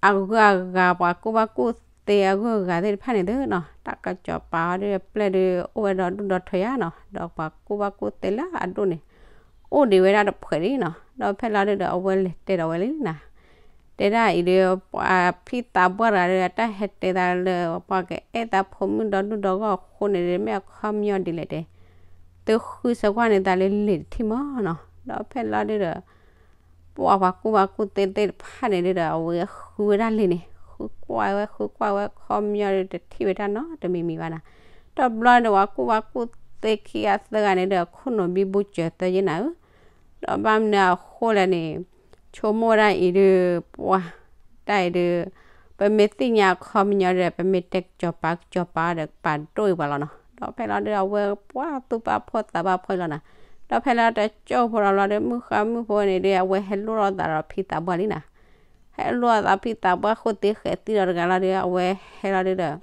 အဂုၤအဂၤ ပှၤကူၣ်ဘၣ်ကူၣ်သ့အဂုၤအဂၤသ့ၣ်တဖၣ်န့ၣ်သုနီၤ, တၢ်ကစီၤပၤအီၤဒုး အပျဲၢ်ဒုး အိၣ်ဝဲဒီဒူၣ်ဒီထၢယါနီၤ, ဒီးပှၤကူၣ်ဘၣ်ကူၣ်သ့လၢအဒိၣ်န့ၣ် အိၣ်ဒံးဝဲဒၣ်တဖှဲးလံနီၤ, ဒီးဖဲလီၤဒုဒီး အဝဲလဲၤတဲဒီးဝဲလံနၤ, တဲဒၣ်အံၤဒုး ပှၤဖံသးပှၢ်တဂၤဒီး အတၢ်ဟဲတဲသးလၢ ပှၤကအဲၣ်သးဖိမုၣ်ဒီဒူၣ်ဒီဂီၢ်အဃိန့ၣ်ဒုး မ့ၢ်အခီပညီဒ်လဲၣ်တဲ, သုဃုဆၢကွၢ်န့ၢ်သးလၢလံာ်တထံၣ်မးနီၤ, ဒီးဖဲလီၤဒုဒီး ပှၤပှၤကူၣ်ဘၣ်ကူၣ်သ့သ့ၣ်တဖၣ်န့ၣ်ဒုဒီး အဝဲဃုဝဲဒၣ်လံန့ၣ် ဃုကွၢ်ဝဲ ဃုကွၢ်ဝဲ ခီပညီဒုးတထံၣ်ဝဲတၢ်နီတမံၤမံၤဘၣ်နၤ, ဒီးဘျီဒုဒီး ပှၤကူၣ်ဘၣ်ကူၣ်သ့ခံဂၤသၢဂၤန့ၣ်ဒီး ခိၣ်နူာ်ဘံဘူစၢၤသၢယဲနၤဧၢ, ဒီးဘၣ်မနုၤအဃိလဲၣ်န့ၣ် ဆိကမိၣ်ဝဲဒၣ်အံၤဒုး ပှၤ တၢ်အံၤဒုး ပမ့ၢ်သ့ၣ်ညါအခီပညီဒီး ပမ့ၢ်တဲကစီၤပၤ ကစီၤပၤဒီး ပာ်ဒိၣ်အံၤပှၤလီၤနီၤ, ဒီးဖဲလီၤဒုဒီး အဝဲပှၤသူၣ်ပာ်ဖှိၣ်သးပာ်ဖှိၣ်လီၤနၤ, ဒီးဖဲလီၤတကၠိၢ်ဖိလီၤလီၤဒီး မုၣ်ဃါမုၣ်ဖိန့ၣ်ဒီး အဝဲဟဲလိၣ်ထီၣ်သးဒီးဖံသးပှၢ်လံနၤ, ဟဲလိၣ်ထီၣ်သးဖံသးပှၢ်ဃိသ့ဃဲၤသံဒီးတဂၤလီၤဒီး အဝဲဟဲလီၤဒုဒီး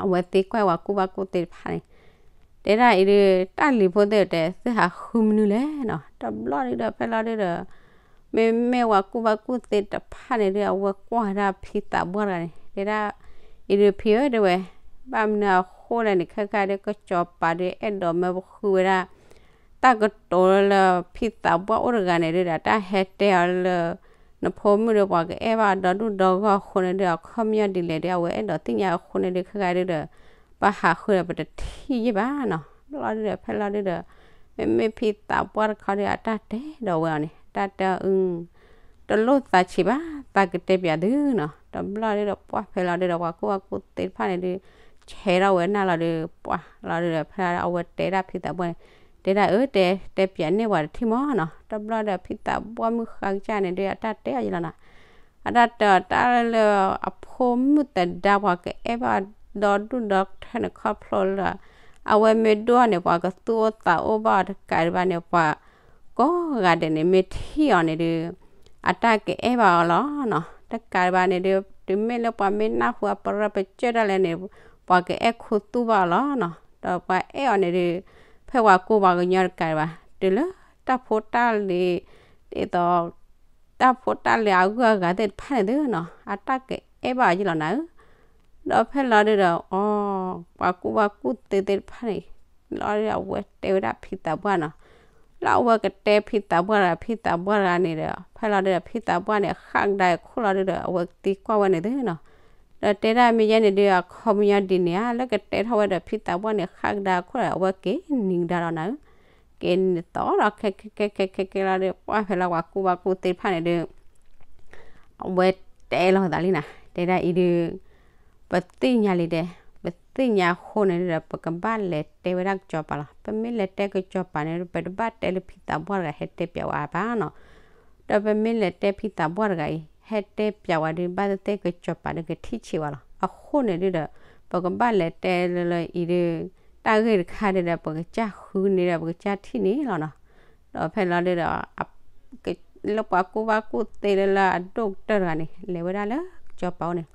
အဝဲသံကွၢ်ဝဲကူၣ်ဘၣ်ကူၣ်သ့တဖၣ်န့ၣ်, တဲဒၣ်အံၤဒုး တၢ်လံၤဖိသ့ၣ်တဲ သုဟးဃုမနုၤလဲၣ်နီၤ. တဘျီဒုးဒီး ဖဲလီၤဒုးဒီး မ့မ့ၢ်ဝဲကူၣ်ဘၣ်ကူၣ်သ့တဖၣ်န့ၣ်ဒုး အဝဲကွၢ်ဝဲဒၣ်ဖံသးပှၢ်တဂၤန့ၣ် တဲဒၣ်အံၤဒုး ဖံဧၢ တဲဝဲ, ဘၣ်မနုၤအဃိလဲၣ်န့ၣ် ခဲခါဒုး ကစီၤပၤဒုး အဲၣ်ဒိးမၢပဃုဝဲဒၣ် တၢ်ကတိၤလၢဖံသးပှၢ်အိၣ်တဂၤန့ၣ်ဒုးဒီး တၢ်ဟဲတဲအီၤလၢ နဖိမုၣ်ဒီးပှၤကအဲၣ်ဘၣ်ဒီဒူၣ်ဒီဂီၢ်အဃိန့ၣ်ဒုး အခီပညီဒ်လဲၣ်ဒီး အဝဲအဲၣ်ဒိးသ့ၣ်ညါအဃိန့ၣ်ဒုး ခဲခါဒုးဒီး ပဟးဃုဒီးပတထံၣ်ယဲၢ်ဘၣ်နီၤ. ဘျီဒုးဒီး ဖဲလီၤဒုးဒီး မ့မ့ၢ်ဖံသးပှၢ်တခီဒုး အတၢ်တဲဒီးဝဲအီၤန့ၣ် တၢ်တဲအီၤ အု တလိၣ်သးဆံးဘၣ် သးကတဲပၠးသုနီၤ. တဘျီဒုးဒီး ပှၢ်ဖဲလီၤဒုးဒီး ပှၤကူၣ်ဘၣ်ကူၣ်သ့တဖၣ်န့ၣ်ဒုး ဆဲးထီၣ်ဝဲနၢ်လီၤဒုး ပှၢ်လီၤဒုးဒီး ဖဲလီၤဒုး အဝဲတဲဒၣ်ဖံသးပှၢ်န့ၣ် တဲဒၣ်အၢ တဲ တဲပၠးန့ၢ်ပှၤတထံၣ်မၢ်နီၤ. တဘျီဒီး ဖံသးပှၢ်မုၢ်ဃါကစၢ်န့ၣ်ဒုး အတၢ်တဲအီၤယလီၤနီၤ. အတၢ်တဲအီၤတၢ်လၢ အဖိမုၣ်သဒါပှၤကအဲၣ်ဘၣ်ဒီဒူၣ်ဒီထၢန့ၣ် ခီဖျိလၢ အဝဲမ့ၢ်ဒိၣ်န့ၣ် ပှၤကသူၣ်အိၣ်သးအိၣ်ဘၣ်အီၤတကးဒံးဘၣ်န့ၣ် ပှၤကိးဂၤဒဲးန့ၣ် မ့ၢ်ထံၣ်အီၤန့ၣ်ဒုး အတၢ်ကအဲၣ်ဘၣ်အီၤလီၤနီၤ. တကးဒံးဘၣ်န့ၣ်ဒုး တုၤမ့ၢ်လၢပှၤမ့ၢ်နၢ်ဟူအပရၢပကၢၢ်ဒၣ်လဲာ်န့ၣ် ပှၤကအဲၣ်ခူသူၣ်ဘၣ်အီၤလီၤနီၤ. ဒီးပှၤအဲၣ်အီၤန့ၣ်ဒုး ဖဲပှၤကူၣ်ပှၤကညီတကးဒံးဘၣ် တုၤလၢတၢ်ဖိတၢ်လံၤ ဒ်သိး တၢ်ဖိတၢ်လံၤအဂုၤအဂၤသ့ၣ်တဖၣ်န့ၣ်သုနီၤ အတၢ်ကအဲၣ်ဘၣ်အီၤယလီၤနၤဧၢ. ဒီးဖဲလီၤဒုးဒီး အီ ပှၤကူၣ်ဘၣ်ကူၣ်သ့သ့ၣ်တဖၣ်န့ၣ် လီၤဒုးဒီး အဝဲတဲဝဲဒၣ်ဖံသးပှၢ်နီၤ. လၢအဝဲကတဲဖံသးပှၢ်တဂၤ ဖံသးပှၢ်တဂၤန့ၣ်ဒီး ဖဲလီၤဒုးဒီး ဖံသးပှၢ်န့ၣ် ဃၣ်ကဒါအခိၣ်လီၤဒုးဒီး အဝဲသံကွၢ်ဝဲန့ၣ်သုနီၤ. ဒီးတဲဒၣ်မ့ၢ်ယဲန့ၣ်ဒုး အခီပညီဒ်န့ၣ်ဧါ လၢကတဲထီၣ်ဝဲဒီးဖံသးပှၢ်န့ၣ် ဃၣ်ကဒါအခိၣ်ဒီး အဝဲက့ၤနံၤကဒါလီၤနၤဧၢ. က့ၤနံၤသီဒီး ခဲခဲခဲခဲခဲခဲလီၤဒုး ပှၢ်ဖဲလီၤ ပှၤကူၣ်ဘၣ်ကူၣ်သ့တဖၣ်န့ၣ်ဒုး အဝဲတဲလီၤသးလံနၤ တဲဒၣ်အံၤဒုး ပသ့ၣ်ညါလံတဲ, ပသ့ၣ်ညါအဃိန့ၣ်ဒုးဒီး ပကဘၣ်လဲၤတဲဝဲဒၣ်ကစီၤပၤလီၤ. ပမ့ၢ်လဲၤတဲကစီၤပၤန့ၣ် ပတဘၣ်တဲလၢဖံသးပှၢ်တဂၤဟဲတဲပၠးဝဲဘၣ်နီၤ. ဒီးပမ့ၢ်လဲၤတဲဖံသးပှၢ်တဂၤအံၤ ဟဲတဲပၠးဝဲဒုး ဘၣ်သ့ၣ်သ့ၣ်ကစီၤပၤဒုးကထံၣ်ဆံးဝဲလီၤ. အဃိန့ၣ်ဒုးဒီး ပကဘၣ်လဲၤတဲလၢလၢအံၤဒုး တၢ်ဂ့ၢ်တခါဒုးဒီး ပကစၢ်ဃုန့ၣ်ဒီး ပကစၢ်ထံၣ်န့ၣ်လီၤနီၤ. ဒီးဖဲလီၤဒုးဒီး လၢပှၤကူၣ်ဘၣ်ကူၣ်သ့လၢလၢအဒိၣ်ကတၢၢ်တဂၤန့ၣ် လဲၤဝဲဒၣ်လၢကစီၤပၤအိၣ်န့ၣ်,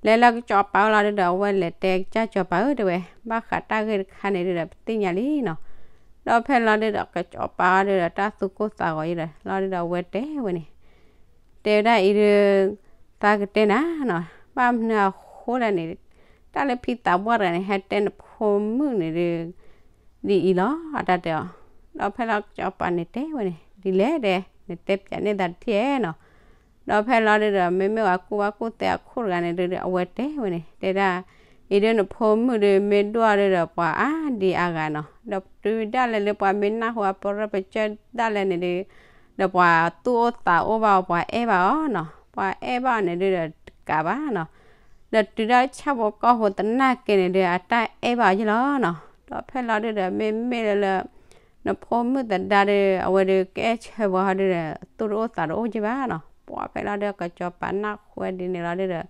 လဲၤလၢကစီၤပၤအိၣ်လီၤဒုးဒီး အဝဲလဲၤတဲကစၢ်ကစီၤပၤဧၢ တဲဝဲ ဘၣ်ဃးတၢ်ဂ့ၢ်တခါန့ၣ်ဒုးဒီး ပသ့ၣ်ညါလံနီၤ. ဒီးဖဲလီၤဒုးဒီး ကစီၤပၤအီၤဒုးဒီး တၢ်သူၣ်ကိၢ်သးဂီၤယုာ်ဒီး လီၤဒုးဒီး အဝဲတဲဝဲန့ၣ် တဲဝဲဒၣ်အံၤဒုး သးကတဲနၤနီၤ, ဘၣ်မနုၤအဃိလဲၣ်န့ၣ် တၢ်လၢဖံသးပှၢ်တဂၤန့ၣ် ဟဲတဲနဖိမုၣ်န့ၣ်ဒုး ဒ်အံၤလီၤ အတၢ်တဲအီၤ. ဒီးဖဲလီၤကစီၤပၤန့ၣ်တဲဝဲန့ၣ် ဒ်လဲၣ်ဒဲး နတဲပၠးန့ၢ်သးတထံၣ်ဧါနီၤ. ဒီးဖဲလီၤဒုးဒီး မ့မ့ၢ်ပှၤကူၣ်ဘၣ်ကူၣ်သ့အခိၣ်တဂၤန့ၣ်ဒုး အဝဲတဲဝဲန့ၣ် တဲဒၣ် အံၤဒုးနဖိမုၣ်ဒုး မ့ၢ်ဒိၣ်အီၤဒုးဒီး ပှၤအါဒံအါဂၤနီၤ, ဒီးတုၤဒၣ်လဲာ်လၢပှၤမ့ၢ်နၢ်ဟူအပရၢပကၢၢ်ဒၣ်လဲာ်န့ၣ်ဒုး ဒီးပှၤသူၣ်အိၣ်သးအိၣ်ဘၣ်အီၤ ပှၤအဲၣ်ဘၣ်အီၤနီၤ, ပှၤအဲၣ်ဘၣ်အီၤန့ၣ်ဒုးဒီးတကးဘၣ်နီၤ. ဒီးတုၤဒၣ်ဆၣ်ဖိကီၢ်ဖိသနာ်က့န့ၣ်ဒုး အတၢ်အဲၣ်ဘၣ်အီၤယုာ်လီၤနီၤ. ဒီးဖဲလီၤဒုးဒီး မ့မ့ၢ်လၢလၢ နဖိမုၣ်သဒါဒုး အဝဲဒုးကအဲၣ်ဆၢပှၤဟီဒုးဒီး သူၣ်တအိၣ်သးတအိၣ်က့ဘၣ်နီၤ. ပှၢ်ဖဲလီၤဒုး ကစီၤပၤနၢ်ဟူဝဲဒ်န့ၣ်လီၤဒုးဒီး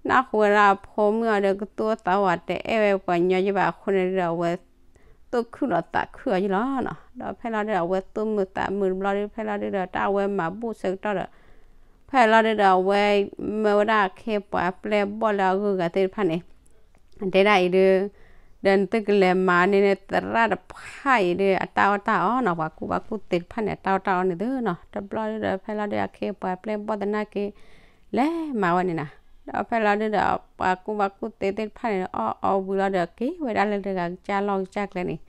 နၢ်ဟူဝဲဒၣ်အဖိမုၣ်အီၤဒီး ကသူၣ်အိၣ်သးအိၣ် တအဲၣ်ဝဲပှၤကညီက့ဘၣ်အဃိန့ၣ်ဒုးဒီး အဝဲ သူၣ်ခုၣ်လီၤသးခုၣ်အီၤယုာ်လီၤနီၤ. ဒီးဖဲလီၤဒုးဒီး အဝဲသူၣ်မုာ်သးမုာ်တဘျီဒုး ဖဲလီၤဒုးဒီး တၢ်အဝဲမၤဘူၣ်ဆၢကတီၢ်ဒီး ဖဲလီၤဒုးဒီး အဝဲမၢဝဲဒၣ်အခ့အပှၤအပျဲၢ်အဘီၣ်လၢအဂုၤအဂၤသ့ၣ်တဖၣ်န့ၣ် တဲဒၣ်အံၤဒုး ဒီးနသုကလဲၤမၤန့ၢ်သရၣ်တဖၣ်အံၤဒုး အတၢ်အီၣ်တၢ်အီနီၤ, ပှၤကူၣ်ဘၣ်ကူၣ်သ့တဖၣ်န့ၣ် အတၢ်အီၣ်တၢ်အီန့ၣ်သုနီၤ. တဘျီဒုးဒီး ဖဲလီၤဒုး အခ့အပှၤအပျဲၢ်အဘီၣ်သနာ်က့ လဲၤမၤဝဲန့ၣ်နၤ. ဒီးဖဲလီၤဒုးဒီး ပှၤကူၣ်ဘၣ်ကူၣ်သ့သ့ၣ်တဖၣ်န့ၣ် အီၣ်အီဝံၤလီၤဒီး က့ၤဝဲဒၣ်လၢတဂၤကစၢ်လီၢ်ကစၢ်ကျဲန့ၣ်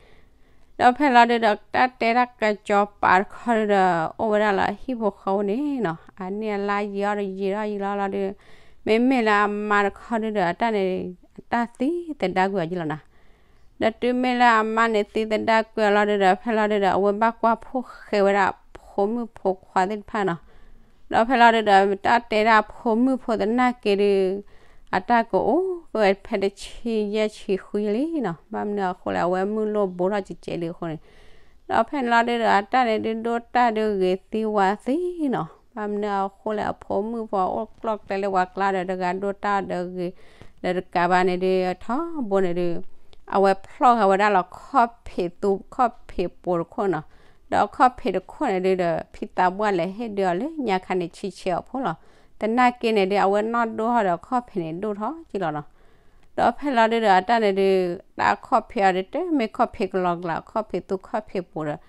ဒီးဖဲလီၤဒုးဒီး တၢ်တဲဒၣ်ကစီၤပၤတခီဒုးဒီး အိၣ်ဝဲဒၣ်လၢအဟံၣ်ဖိဃီဖိန့ၣ်နီၤ, အနံၣ်အလါယံာ်အီၤဒီးယံာ်ထီၣ်ယံာ်လီၤလီၤဒုး မ့မ့ၢ်လၢအမါတခီဒုးဒီး အတၢ်န့ၣ် အတၢ်သံသဒါကွံာ်အီၤယုာ်လီၤနၤ. ဒီးတုၤမ့ၢ်လၢအမါန့ၣ်သံသဒါကွံာ်အီၤလီၤဒုးဒီး ဖဲလီၤဒုးဒီး အဝဲဘၣ်ကွၢ်ဖိၣ်ဃဲဝဲဒၣ်ဖိမုၣ်ဖိခွါသ့ၣ်တဖၣ်နီၤ. ဒီးဖဲလီၤဒုးဒီး တၢ်တဲဒၣ်ဖိမုၣ်ဖိသနာ်က့ဒုး အတၢ်ကအိၣ်ဝဲဖဲတဆံယဲၢ်ဆံဃုလံနီၤ. ဘၣ်မနုၤအဃိလဲၣ် အဝဲမုၢ်လိၣ်ဘိထီၣ်ကဲးကဲးဒုးအဃိန့ၣ် ဒီးဖဲန့ၣ်လီၤဒုးဒီး အတၢ်န့ၣ်ဒုးဒိၣ်တၢ်ဒုးဂ့ၤသံဝါသံနီၤ. ဘၣ်မနုၤအဃိလဲၣ် အဖိမုၣ်ဖိအိၣ်ကျီၢ်ကျဲလၢပှၤကျါဒီး တဂၤဒိၣ်တၢ်ဒီးဂ့ၤ ဒီးတကးဘၣ်န့ၣ်ဒုး ထီဘိန့ၣ်ဒုး အဝဲဖျီၣ်ဃာ်ဝဲဒၣ်လီၤခီၣ်ဖံးသူခီၣ်ဖံးပိၤတခိၣ်နီၤ. ဒီးအခီၣ်ဖံးတခိၣ်န့ၣ်ဒုးဒီး ဖံသးပှၢ်လဲၤဟ့ၣ်ဒုးအီၤလၢညါခါန့ၣ် ဆံးဆံးအီၤဖိလီၤ. သနာ်က့န့ၣ်ဒုး အဝဲနီၢ်ဒိၣ်ထီၣ်ဒီးအခီၣ်ဖံးန့ၣ်ဒိၣ်ထီၣ်က့လီၤနီၤ. ဒီးဖဲလီၤဒုဒီးအတၢ်န့ၣ်ဒုး တၢ်ခီၣ်ဖံးအီၤဒုး တမ့ၢ်ခီၣ်ဖံးကလီကလီ ခီၣ်ဖံးသူခီၣ်ဖံးပူၤဒီး,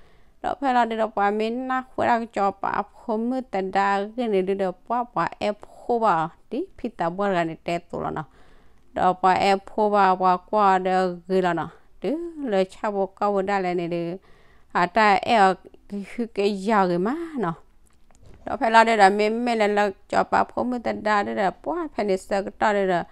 ဒီးဖဲလီၤဒုဒီး ပှၤမ့ၢ်နၢ်ဟူဝဲဒၣ်ကစီၤပၤဖိမုၣ်သဒါအဂ့ၢ်န့ၣ်ဒုဒီး ပှၤ ပှၤအဲၣ်ဖိဘၣ်အီၤ ဒ်ဖံသးပှၢ်တဂၤန့ၣ်တဲသိးလီၤနီၤ. ဒီးပှၤအဲၣ်ဖိဘၣ် ပှၤကွၢ်အီၤဒီးအဂ့ၤလီၤနီၤ. တုၤလၢဆၣ်ဖိကီၢ်ဖိဒၣ်လဲာ်န့ၣ်ဒုး အတၢ်အဲၣ်အီၤကဟုကယာ်ဂ့ၤမးနီၤ. ဒီးဖဲလီၤဒုဒီး မ့မ့ၢ်လၢလၢကစီၤပၤဖိမုၣ်သဒါဒုဒီး ပှၤဖဲန့ၣ်ဆၢကတီၢ်ဒုဒီး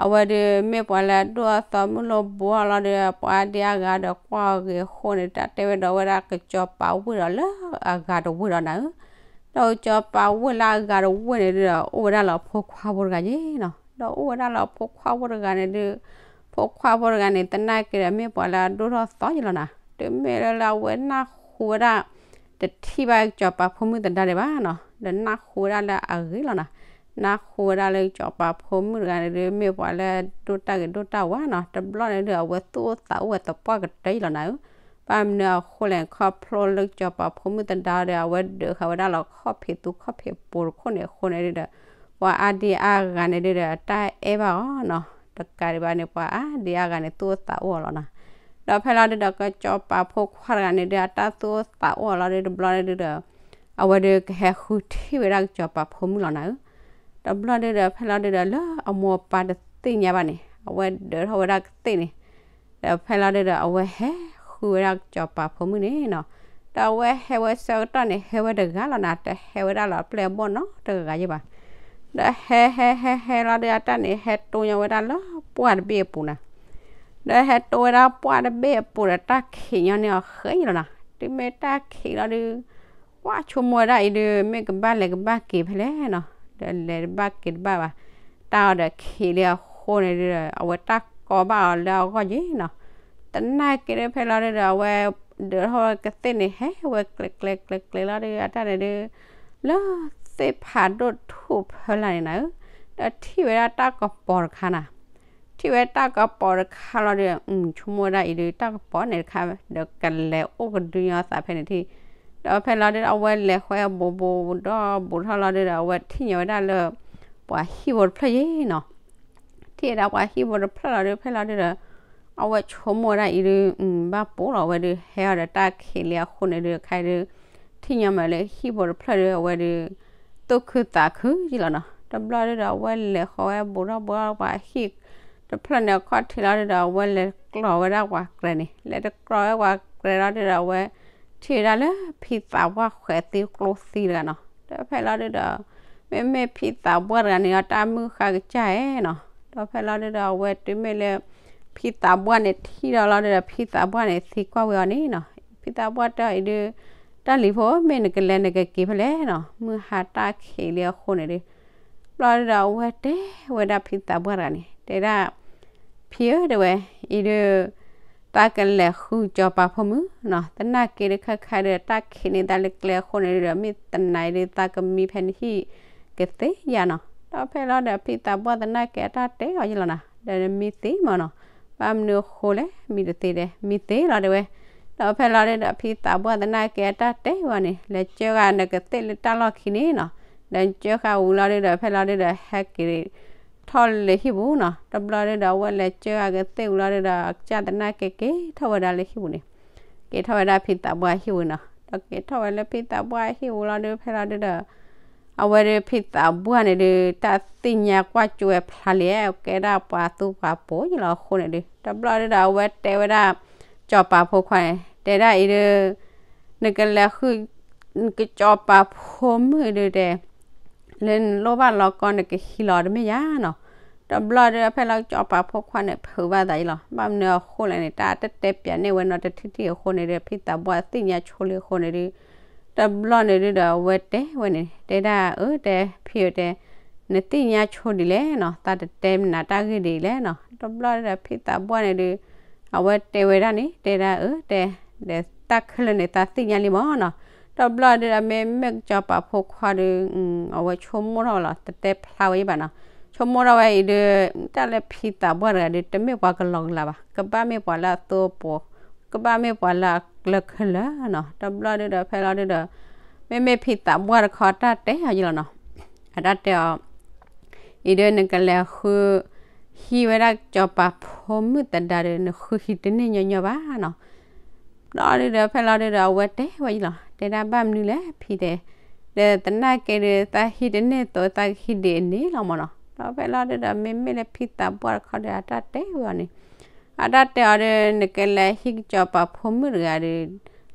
အဝဲဒုးမ့ၢ်ပှၤလၢအဒိၣ်အသီမုၢ်လိဘိအီၤလီၤဒီး ပှၤအါဒံအါဂၤဒီးကွၢ်အီၤဂ့ၤအဃိန့ၣ် တၢ်တဲဝဲဒီးဝဲဒၣ်ကစီၤပၤဝ့ၢ်ဒီးလၢအဂၤတဝ့ၢ်ဒီးနၤဧၢ, ဒီးကစီၤပၤဝ့ၢ်လၢအဂၤတဝ့ၢ်န့ၣ်ဒုဒီး အိၣ်ဝဲဒၣ်လၢအဖိခွါဖိတဂၤယ့ၤနီၤ. ဒီးအိၣ်ဝဲဒၣ်လၢအဖိခွါဖိတဂၤန့ၣ်ဒု ဖိခွါဖိတဂၤန့ၣ် သနာ်က့ဒီး မ့ၢ်ပှၤလၢအဒိၣ်ထီၣ်သီယ့ၤလီၤနၤ. တုၤမ့ၢ်လၢလၢအဝဲနၢ်ဟူဝဲဒၣ် တထံၣ်ဘၣ်ကစီၤပၤဖိမုၣ်သဒါဒံးဘၣ်နီၤ, ဒီးနၢ်ဟူဝဲဒၣ်လၢအဂ့ၤလီၤနၤ. နၢ်ဟူဝဲဒၣ်လၢကစီၤပၤဖိမုၣ်တဂၤန့ၣ်ဒု မ့ၢ်ပှၤလၢဒိၣ်တၢ်ဂ့ၤဒိၣ်တၢ်ဝါနီၤ. တဘျီန့ၣ်ဒု အဝဲသူၣ်အိၣ်သးအိၣ်ဝဲသပှၢ်ကတၢၢ်ယ့ၤလီၤနၤဧၢ. ဘၣ်မနုၤအဃိလဲၣ် ခီဖျိလၢကစီၤပၤဖိမုၣ်သဒါဒီး အဝဲဒုးဃာ်ဝဲဒၣ်လၢခီၣ်ဖံးသူခီၣ်ဖံးပူၤတခိၣ်န့ၣ်အဃိန့ၣ်ဒုဒီး ပှၤအါဒံအါဂၤန့ၣ်ဒုဒီး အတၢ်အဲၣ်ဘၣ်အီၤနီၤ. တကးဒံးဘၣ်န့ၣ် ပှၤအါဒံအါဂၤန့ၣ် သူၣ်အိၣ်သးအိၣ်အီၤလီၤနၤ. ဒီးဖဲလီၤဒုဒီး ကစီၤပၤဖိခွါတဂၤန့ၣ်ဒု အတၢ်သူၣ်အိၣ်သးအိၣ်အီၤလီၤဒု တဘျီန့ၣ်ဒုဒီး အဝဲဒုးကဟဲဃုထံၣ်ဝဲဒၣ်ကစီၤပၤဖိမုၣ်လီၤနၤဧၢ. တဘျီဒုဒီး ဖဲလီၤဒုဒီး လၢအမိၢ်အပၢ်တသ့ၣ်ညါဘၣ်န့ၣ် အဝဲဒုးထီၣ်ဝဲဒၣ်ကသ့ၣ်န့ၣ် ဒီးဖဲလီၤဒုဒီး အဝဲဟဲဃုဝဲဒၣ်ကစီၤပၤဖိမုၣ်န့ၣ်နီၤ. ဒီးအဝဲဟဲဝဲဆၢကတီၢ်န့ၣ် ဟဲဝဲတဂၤလီၤနၤ, တဟဲဝဲဒၣ်လၢအပျဲၢ်အဘီၣ်နီတဂၤယ့ၤဘၣ်. ဒီးဟဲဟဲဟဲဟဲလီၤဒု အတၢ်န့ၣ် ဟဲတိၢ်ညီဝဲဒၣ်လၢပှၢ်တဘ့ၣ်အပူၤနၤ. ဒီးဟဲတိၢ်ဝဲဒၣ်ပှၢ်တဘ့ၣ်အပူၤဒီး တၢ်ခံးညီန့ၢ်အီၤဃဲယ့ၤလီၤနၤ. တုၤမ့ၢ်တၢ်ခံးလီၤဒု ကွၢ်ဆိကမိၣ်ဝဲဒၣ်အံၤဒု မ့ၢ်ကဘၣ်လဲၤကဘၣ်က့ၤဖဲလဲၣ်နီၤ, ဒီးလဲၤတဘၣ်က့ၤတဘၣ်ဘၣ်. တၢ်အီၤဒီးခံးလံအဃိန့ၣ်ဒုဒီး အဝဲတၢ်ကီဘၣ်အီၤလၢအဂီၢ်ယ့ၤနီၤ. သနာ်က့ဒု ဖဲလီၤဒုဒီး အဝဲဒုးထီၣ်ဝဲကသ့ၣ်န့ၣ် ဟဲဝဲကျဲးကျဲးကျဲးကျဲးလီၤဒု အတၢ်န့ၣ်ဒု လၢသ့ၣ်ဖးဒိၣ်ထူၣ်ဖီလာ်န့ၣ်နၤဧၢ, ဒီးထံၣ်ဝဲဒၣ်တၢ်ကပီၤတခါနၤ. ထံၣ်ဝဲတၢ်ကပီၤတခါလီၤဒု ဆိကမိၣ်ဝဲဒၣ်အံၤဒု တၢ်ကပီၤန့ၣ်တခါ ဒီးကလဲၤအိၣ်ကဒုညီသးဖဲန့ၣ်ထံၣ်. ဒီးဖဲလီၤဒုဒီး အဝဲလဲၤဃီအဘူးဘူးဒီးဘူးထီၣ်လီၤဒုဒီး အဝဲထံၣ်ညီဝဲဒၣ်လၢ ပှၤဟံၣ်ဖိတဖျၢၣ်ယ့ၤနီၤ. ထံၣ်ဝဲဒၣ်ပှၤဟံၣ်ဖိတဖျၢၣ်လီၤဒု ဖဲလီၤဒုဒီး အဝဲဆိကမိၣ်ဝဲဒၣ်အံၤဒု ဘၣ်ပိာ်လီၤဝဲဒု ဟဲအီၤဒီးတၢ်ခံးလံအဃိန့ၣ်ဒု ခါဒု ထံၣ်ညီမးလၢဟံၣ်ဖိတဖျၢၣ်ဒု အဝဲဒု သူၣ်ခုသးခုယ့ၤလီၤနီၤ. တဘျီဒုဒီး အဝဲလဲၤဃီဝဲဘူးထီၣ်ဘူးထီၣ်ပှၤဟံၣ်တဖျၢၣ်န့ၣ်အခီၣ်ထံးလီၤဒုဒီး အဝဲလဲၤကျီဝဲဒၣ်ပှၤကြဲးန့ၣ် လဲၤတကျီဝဲပှၤကြဲးလီၤဒုဒီး အဝဲထံၣ်ဝဲဒၣ်လၢဖံသးပှၢ်ဃဲၤသံကျိသံတဂၤနီၤ. ဒီးဖဲလီၤဒုဒီး မ့မ့ၢ်ဖံသးပှၢ်တဂၤန့ၣ်ဒီး တၢ်မုၢ်ဃါကစၢ်ဧါနီၤ. ဒီးဖဲလီၤဒုဒီး အဝဲတုၤမ့ၢ်လၢ ဖံသးပှၢ်န့ၣ်ထံၣ်ဒီးလီၤဒုဒီး ဖံသးပှၢ်န့ၣ်သံကွၢ်ဝဲအီၤန့ၣ်နီၤ. ဖံသးပှၢ်တဲအီၤအံၤဒု တၢ်လံၤဖိ မ့ၢ်နကလဲၤနကက့ၤဖဲလဲၣ်နီၤ, မုၢ်ဟါတၢ်ခံးလံအဃိန့ၣ်ဒု ဘျီဒုဒီး အဝဲတဲဝဲဒၣ်ဖံသးပှၢ်တဂၤန့ၣ် တဲဒၣ် ဖံဧၢ တဲဝဲ အံၤဒု သးကလဲၤဃုကစီၤပၤဖိမုၣ်နီၤ, သနာ်က့ဒု ခဲခါဒု တၢ်ခံးန့ၢ်သးလၢကျဲအဃိန့ၣ်ဒုဒီး မ့ၢ်သနာ်အံၤဒု သးကမံဖဲနဟံၣ်ကသ့ဧါနီၤ. ဒီးဖဲလီၤဒုဒီး ဖံသးပှၢ်သနာ်က့အတၢ်တဲအီၤယ့လီၤနီၤ, ဒီးနမံသ့မးနီၤ. ဘၣ်မနုၤအဃိလဲၣ် မံတသ့တဲ, မံသ့လီၤတဲဝဲ. ဒီးဖဲလီၤဒုဒီး ဖံသးပှၢ်သနာ်က့အတၢ်တဲဝဲန့ၣ် လဲၤကၢဂၤနကသ့ၣ်လၢတၢ်လီၢ်ခံန့ၣ်နီၤ, ဒီးကၢဃာ်ဝံၤလီၤဒုဒီး ဖဲလီၤဒုဒီး ဟဲက့ၤထီၣ်လၢဟံၣ်ပူၤနီၤ. တဘျီဒုဒီး အဝဲလဲၤကၢဂၤကသ့ၣ်ဝံၤလီၤဒုဒီး အကစၢ်သနာ်က့က့ၤထီၣ်ဝဲဒၣ်လၢဟံၣ်ပူၤန့ၣ်, က့ၤထီၣ်ဝဲဒၣ်ဖံသးပှၢ်ဟံၣ်ပူၤနီၤ. ဒီးက့ၤထီၣ်ဝဲလၢဖံသးပှၢ်ဟံၣ်ပူၤလီၤဒု ဖဲလီၤဒုဒီး အဝဲဒု ဖံသးပှၢ်န့ၣ်ဒု တၢ်သ့ၣ်ညါကွၢ်ကၠိဝဲဖျါလံ, ကဲဒၣ်ပှၤသူပှၤပိာ်ယ့လီၤအဃိန့ၣ်ဒု တဘျီဒုဒီး အဝဲတဲဝဲဒၣ် ကစီၤပၤဖိခွါန့ၣ် တဲဒၣ်အံၤဒု နကလဲၤဃု ကစီၤပၤဖိမုၣ်ဒုတဲ လၢနလိၣ်ဘၣ်လီၤကီ နကဟံးလီၤတမ့ၢ်ယါနီၤ. တဘျီဒု ဖဲလီၤကစီၤပၤဖိခွါန့ၣ် ဖုးဘၣ်သးယ့လီၤ. ဘၣ်မနုၤအဃိလဲၣ်န့ၣ် တၢ်တတဲပၠးန့ၢ်ဝဲနီတထံၣ်ထံၣ်အဃိန့ၣ်ဒု ဖံသးပှၢ်သ့ၣ်ညါဆိလံအဃိန့ၣ်ဒု တဘျီန့ၣ်ဒုဒီး အဝဲတဲဝဲန့ၣ် တဲဒၣ်အၢ တဲ ဖံဧၢတဲ နသ့ၣ်ညါဆိဒ်လဲၣ်နီၤ, သးတတဲနၤတၢ်ဂ့ၢ်ဒ်လဲၣ်နီၤ. တဘျီဒုဒီး ဖံသးပှၢ်န့ၣ်ဒု အဝဲတဲဝဲဒၣ်န့ၣ် တဲဒၣ်အၢ တဲ ဒီးတၢ်ခဲလၢာ်န့ၣ် သးသ့ၣ်ညါလံမးနီၤ. တဘျီဒုဒီး မ့မ့ၢ်ကစီၤပၤဖိခွါဒု အဝဲဆိကမိၣ်ထီၣ်ဝဲလီၤ, တတဲဖျါဝဲယဘၣ်နီၤ. ဆိကမိၣ်ထီၣ်ဝဲအံၤဒု တၢ်လၢဖံသးပှၢ်တဂၤဒု တမ့ၢ်ပှၤကလီကလီဘၣ်, ကဘၣ်မ့ၢ်ပှၤလၢအသိအပှီၤ, ကဘၣ်မ့ၢ်ပှၤလၢအကျၢၤခဲလၢာ်နီၤ. တဘျီဒုဒီး ဖဲလီၤဒုဒီး မ့မ့ၢ်ဖံသးပှၢ်တခီ တၢ်တဲအီၤယလီၤနီၤ. အတၢ်တဲအီၤ အံၤဒု နကလဲၤဃု ဟံးဝဲဒၣ်ကစီၤပၤဖိမုၣ်သဒါဒီး နဃုဟံးတန့ၢ်ညီညီဘၣ်နီၤ. ဘျီဒုဒီး ဖဲလီၤဒုဒီး အဝဲတဲဝဲယလီၤ, တဲဒၣ်ဘၣ်မနုၤလဲၣ်ဖံတဲ, ဒီးသနာ်က့ဒီး သးဟံးတန့ၢ်အသိး သးကဟံးဒ်အန့ၣ်လီၤမၢ်နီၤ. ဒီးဖဲလီၤဒုဒီး မ့မ့ၢ်လၢဖံသးပှၢ်တခီဒီး အတၢ်တဲဝဲအီၤန့ၣ်, အတၢ်တဲအီၤဒီး နကလဲၤဟံးကစီၤပၤဖိမုၣ်တဂၤဒီး